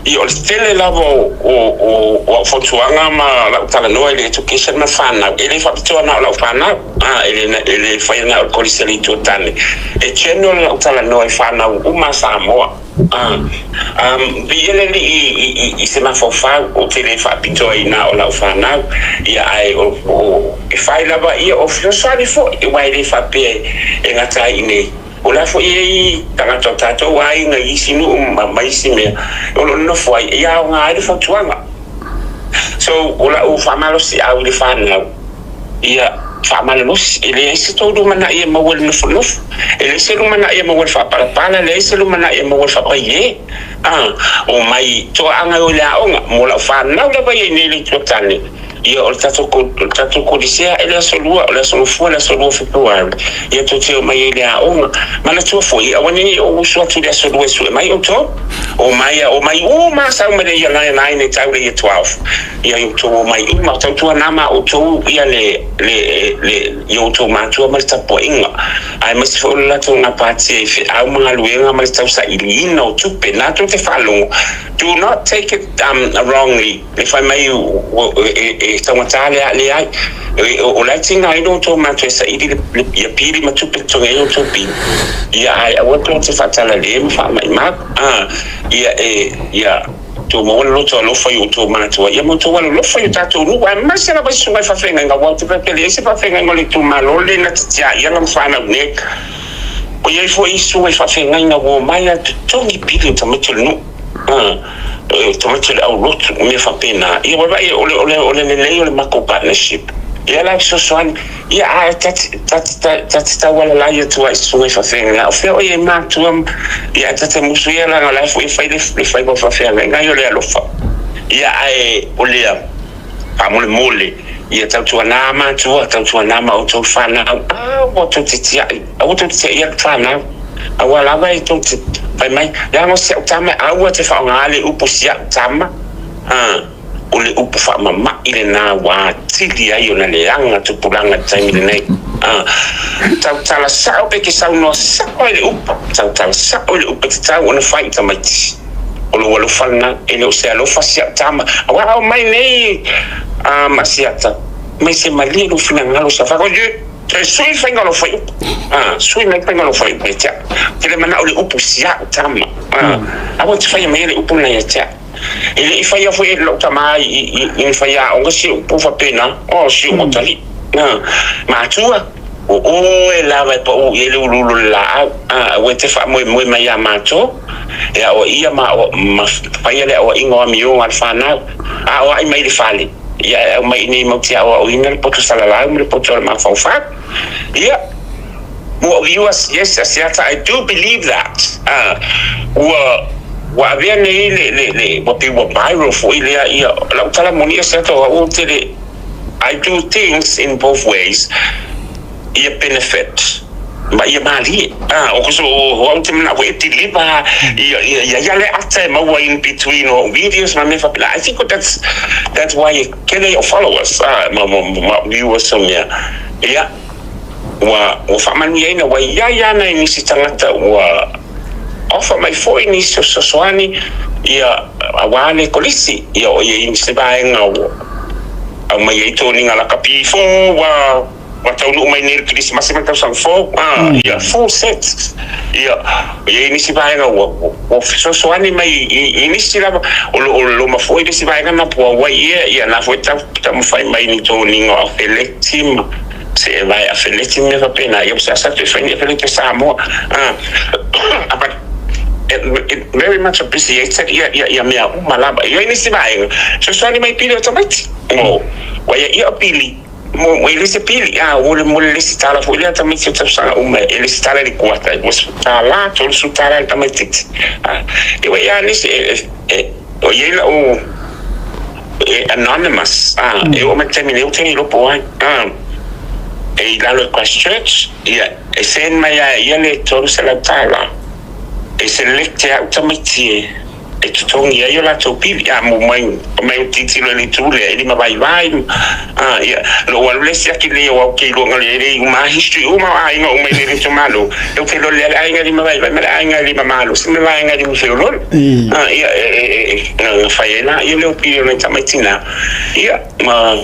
ia o le tele lava o, o, o, o au fautuaga ma lau talanoa i le education ma fanau, e le faapitoa na o lau fanau, a, e le, e le faia na o le kolisi a le Itu o Tane. E general lau talanoa i fanau uma a Samoa. A, um, viia le Alii i, i, i se mafaufau, ou te le faapitoa i na o lau fanau, ia ae o, o, e fai lava ia o fesoasoani foi, aua e le faapea e gata ai i inei. O la foi e i ai tagata o tatou aiga i isi nuu ma isi mea o lo o nonofo ai, e aoga ai le fautuaga. So, o lau faamalosiau i le fanau, ia, Faamalolosi, e leai se tou lumanai e maua i le nofonofo, e leai se lumanai e maua i le faapalapala, e leai se lumanai e maua i le faapaie. A, omai toaaga e o i le aoga, mo lau fanau lava ia i inei i le Itu a Tane, ia o le tatou o le tatou Kolisea e le Aso Lua, o le Aso Gafua, le Aso Lua o Fepuari, ia tou te omai ai i le aoga. Manatua foi, aua ne i ou usu atu i le Aso Lua e sue mai outou. Omai, omai uma sau mai le Year 9 e tau i le Year 12. Ia outou omai uma, tautuana ma outou ia le, le, le, i outou matua ma le tapuaiga, aemaise foi o le latou gapatia i feau ma galuega ma le tausailiina o tupe. Na tou te faalogo, do not take it wrongly, le fai mai e taugata le a, leai, o la e tiga ai lo outou matua e saili le, ia pili ma tupe totogi ai outou pili, ia ae aua tou te faatalale ma faamaimau, ia e, ia. Tou maua le loto alofa i outou matua, ia ma outou alolofa i o tatou nuu, aemaise lava i susuga i faafeagaiga, aua ou te faapea e leai se faafeagaiga o le itumalo lenei na te tiaia lana fanau nei. Ua i ai foi isi susuga i faafeagaiga ua omai ae totogi pili o tamaiti o le nuu, tamaiti o le aulotu, mea faapena. Ia ua vaai, o le, o le, o le lelei o le matou partnership, ia la e fesoasoani. Ia, ae ta te, ta te, ta te taualalai atu ai i susuga i faafeagaiga, o fea o i ai matua, ia, ae ta te musu ia leaga o la e foi e fai le, le faiva o faafeagaiga ia o le alofa. Ia, ae o lea, faamolemole, ia tautuana matua, tautuana ma outou fanau, aua tou te tiai, aua tou te tiaia le fanau, aua lava e tou te fai mai, leaga o si au tama, aua te faaaoga le upu si au tama, a. O le upu faamama'i lena ua atili ai ona leaga tupulaga i le taimi lenei. A tautala sa'o pe ke saunoa sa'o ai le upu, tautala sa'o i le upu e tatau ona fai i tamaiti. O lou alofa lena, e le o se alofa si a'u tama, aua a omai nei a Masiata, mai se malie lou finagalo sa fai, Toe sui faiga o lou fuaiupu. A, sui mai faiga o lou fuaiupu ia te a'u. Ou te le mana'o i le upu si a'u tama. A, aua e te faia maia le upu lena ia te a'u. E le i faia foi e lou tama i ni faiaoga si upu faapena, oh, si ou atalii. Na, matua, o oe lava e pau i ai le uluulu o le laau, a ua e te faamoemoe mai iā matou, e aoaia ma, ma faia le aoaiga o amioga a le fanau, a aoai mai i le fale, ia e aumai i inei matou te aoaoina le poto salalau ma le poto o le mafaufau. Ia, Ua viewers, yes Asiata I do believe that ua ua avea nei le le le ua pei ua viral foi lea ia lau tala moni Asiata o au ou te le I do things in both ways ia benefit ma ia malie o ko so o au te manao foi e deliver ia ia ia ia le ata e maua in between o au videos ma mea faapena I think that's that's why e kele ai au followers ma ma ma viewers o mea ia. Ua faamanuiaina, ua i ai ana i nisi tagata ua ofa mai foi nisi o fesoasoani, ia, aua le kolisi, ia o i ai se vaega ua aumai ai toniga lakapi fou, ua ua taunuu mai nei i le Kerisimasi ma le tausaga fou, a, ia, full sets, ia, o i ai nisi vaega ua ua fesoasoani mai i nisi lava, o lo o loma foi le isi vaega na puauai ia, ia, na foi taumafai mai ni toniga o afeleti ma. Se e vae afeleti ma mea faapena, ia ua seasea toe fai ni afeleti o Samoa. But it very much appreciated ia ia ia mea uma lava. E i ai nisi vaega, fesoasoani mai pili o tamaiti. Mo, ua ia ia o pili, mo e le se pili, a mo le mo le lesitala foi lea tamaiti o tausaga uma e lesitala i le kuata, e $20, $30 le tamaititi. E ua ia nisi e e o i ai lau e anonymous a e oo mai le taimi nei ou te le iloa po o ai a e i lalo i Christchurch ia e send mai ia ia le $300 e select e au tamaiti e e totogi ai o latou pili a mo mai mai o tilotilo i le itu lea e lima vaivai a ia lou alu le isi aki nei o au ke iloa nga le le uma history uma o aiga uma i le itumalo e ou te iloa lea le aiga e lima vaivai ma le aiga e lima malosi ma le vaega e lima feoloolo. Ia, e fai ai la ia leo pili o nai tamaiti na, ia, ma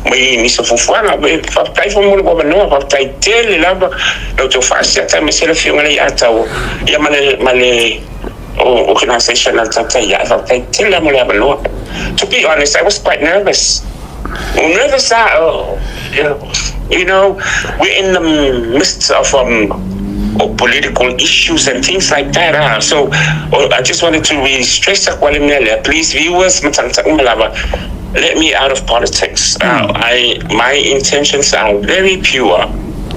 ma i nisi o fuafuaga. Faafetai foi mo lou avanoa, faafetai tele lava la outou faasiata aemaise le Afioga i le Iataua, ia ma le ma le organisation a le Tautai Ae. Faafetai tele lava mo le avanoa. To be honest, I was quite nervous. Nervous ah, we're in the midst of political issues and things like that ah. So I just wanted to really stress aku ale mea lea. Please viewers ma tagata uma lava, Let me out of politics. I my intentions are very pure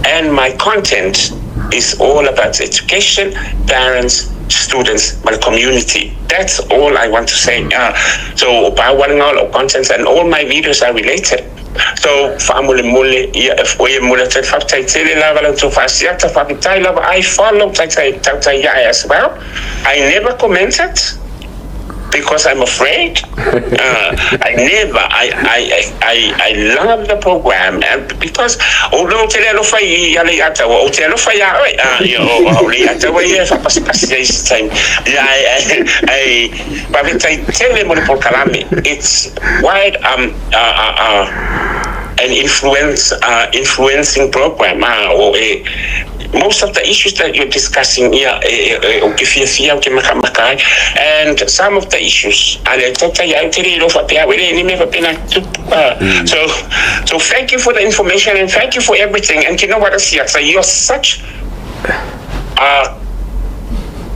and my content is all about education, parents, students ma le community. That's all I want to say. So pau lava lena o lau contents and all my videos are related. So faamolemole ia e foi e momoli atu ai le faafetai tele lava la outou faasiata, faafetai lava. I follow Taitai Tautai Iae as well. I never commented. because I'm afraid I never I I I I love the program and because although ou te le alofa i a Leiataua ou te alofa iā oe o Leiataua ia e faapasipasi ai i se taimi ia ai ai faafetai tele mo le polokalame it's quite um uh, an influence uh, influencing program uh, o e most of the issues that you're discussing ia ou te fiafia ou te makamaka ai and some of the issues a le tautai ai ou te le iloa faapea au e le ni mea faapena tupu so so thank you for the information and thank you for everything and you know what Asiata you're such a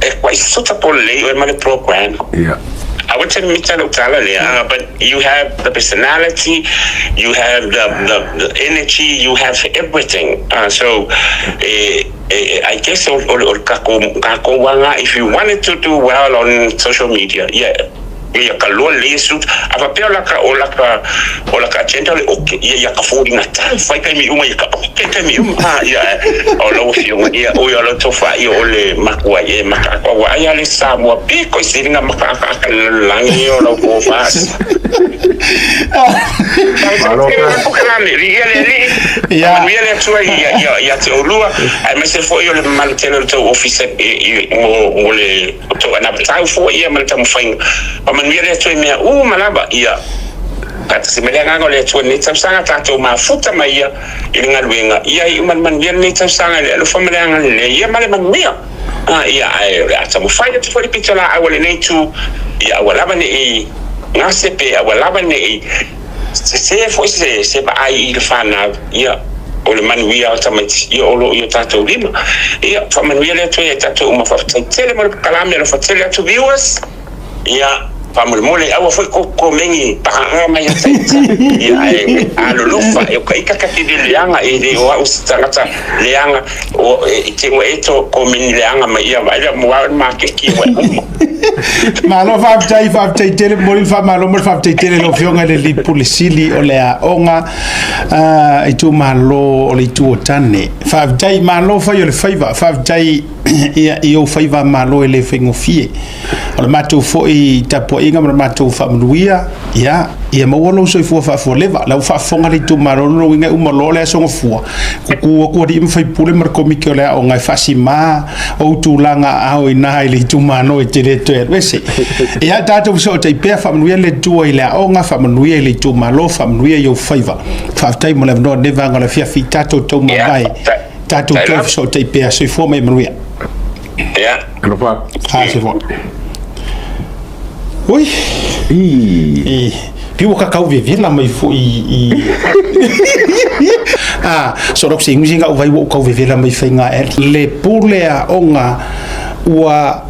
e quite suitable lei oe ma le program yeah. Aua te mita lou tala lea but you have the personality you have the the the energy you have everything so e I guess o le takou aga if you wanted to do well on social media yeah ia ka loa lelei e suit a faapea o laka o laka o laka agenda o le oke ia ia ka foliga tau fai taimi uma ia ka oke taimi uma a ia o lau afioga ia oi o lau tofa ia o le makua ia e makaaka ua ai a le Samoa piko i siliga makaaka le lalolagi o lau tofa Malo Viia le Alii, faamanuia le Atua ia te oulua, aemaise foi o le mamalu tele o le tou ofisa mo le tou anavatau foi ia ma le taumafaiga. Faamanuia le Atua i mea uma lava ia faatasi mai le Agaga o le Atua i lenei tausaga, tatou mafuta mai ia i le galuega, ia iu ma le manuia lenei tausaga i le alofa ma le agalelei ia ma le manuia. Ia, ae o le a taumafai atu foi le pitolaau a lenei itu, ia aua lava ne i gase pe aua lava ne i sese foi se vaai i le fanau, ia, o le manuia o tamaiti, ia, o lo o i o tatou lima. Ia, faamanuia le Atua ia i tatou uma. Faafetai tele mo le pakalame, alofa tele atu viewers. Ia, faamolemole, aua foi kou komeni paaga mai ia Taita. Ia, ae alolofa, e o ka ika ka te le leaga, e le o au se tagata leaga, o, e te ua e to komeni leaga mai ia, vaai lea mo au le makeki ua e uma. Malo faafetai, faafetai tele, momoli le faamalo ma le faafetai tele i lau Afioga i le Alii Pule Sili o le Aoga Itumalo o le Itu o Tane. Faafetai, malo fai o le faiva, faafetai ia, i ou faiva malo e le faigofie. O le matou foi tapuaiga ma le matou faamanuia, ia, ia maua lou soifua faafualeva. La ua faafofoga le itumalo, lona uiga e uma loa le Aso Gafua, kuku atu alii ma faipule ma le komiti o le aoga e faasima ou tulaga aao i ina i le itumalo e te le toe alu ese. Ia, tatou fesootai pea, faamanuia le Atua i le aoga, faamanuia i le itumalo, faamanuia i ou faiva. Faafetai mo le avanoa i lenei vaega o le afiafi, tatou taumavae, tatou toe fesootai pea. Soifua ma ia manuia. Ia. Alofa. Ah, soifua. Ui. I. Pei ua kakau vevela mai foi i. Ah, so lok se ingusi ngau vai ua kau vevela mai faiga e le pule aoga ua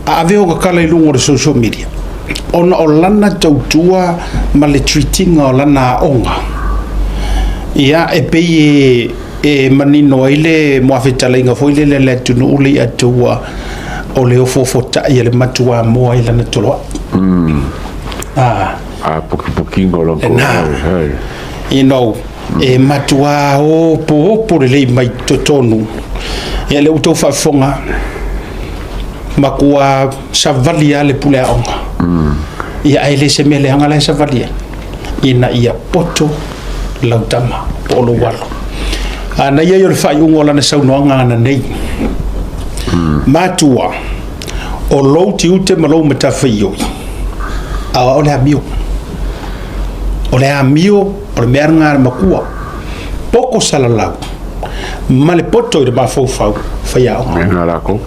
ave o kakala i luga o le social media ona o lana tautua ma le treat-ina o lana aoga. Ia, e pei e e manino ai le muafetalaiga foi lele a le atunuu le Atua o le ofoofotai a le matuamoa i lana toloai. Ah. A pukipukiga o lana toloai. You know, e matuā opoopo lelei mai totonu. Ia lea ua outou faafofoga, matua savali lava le pule aoga. Ia ae le se mea leaga la e savali ai. Ina ia poto lau tama po o lou alo. A na ia i o le faaiuga o lana saunoaga ana nei. Matua, o lou tiute ma lou matafaioi, aoao le amio. O le amio o le mea lena a le makua. Poko salalau ma le poto i le mafaufau, faiaoga. Mea lena lakou.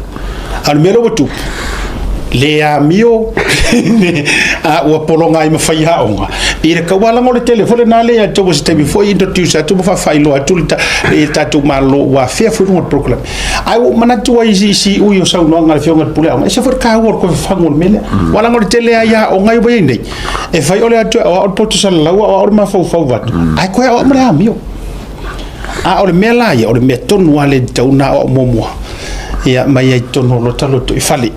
A o le mea lea ua tupu, Le amio a ua pologa ai ma faiaoga i le taualaga o le tele foi lena lea ia te outou se taimi foi introduce atu ma faafailoa atu le tatou Malo ua afea foi luga o le polokalame. Ae ua ou manatu ai i siui o saunoaga a le Afioga i le Pule Aoga, e ese foi le taua o le toe fafagu o le mea lea. Aua leaga o le tele lava i aoga ia ua i ai nei, e fai o le atu e aoao le poto salalau, aoao le mafaufau vaeatu, ae toe aoao ma le amio. A o le mea la ia, o le mea tonu lava lea e tatau ona aoao muamua, ia mai ai i totonu o lota lotoifale.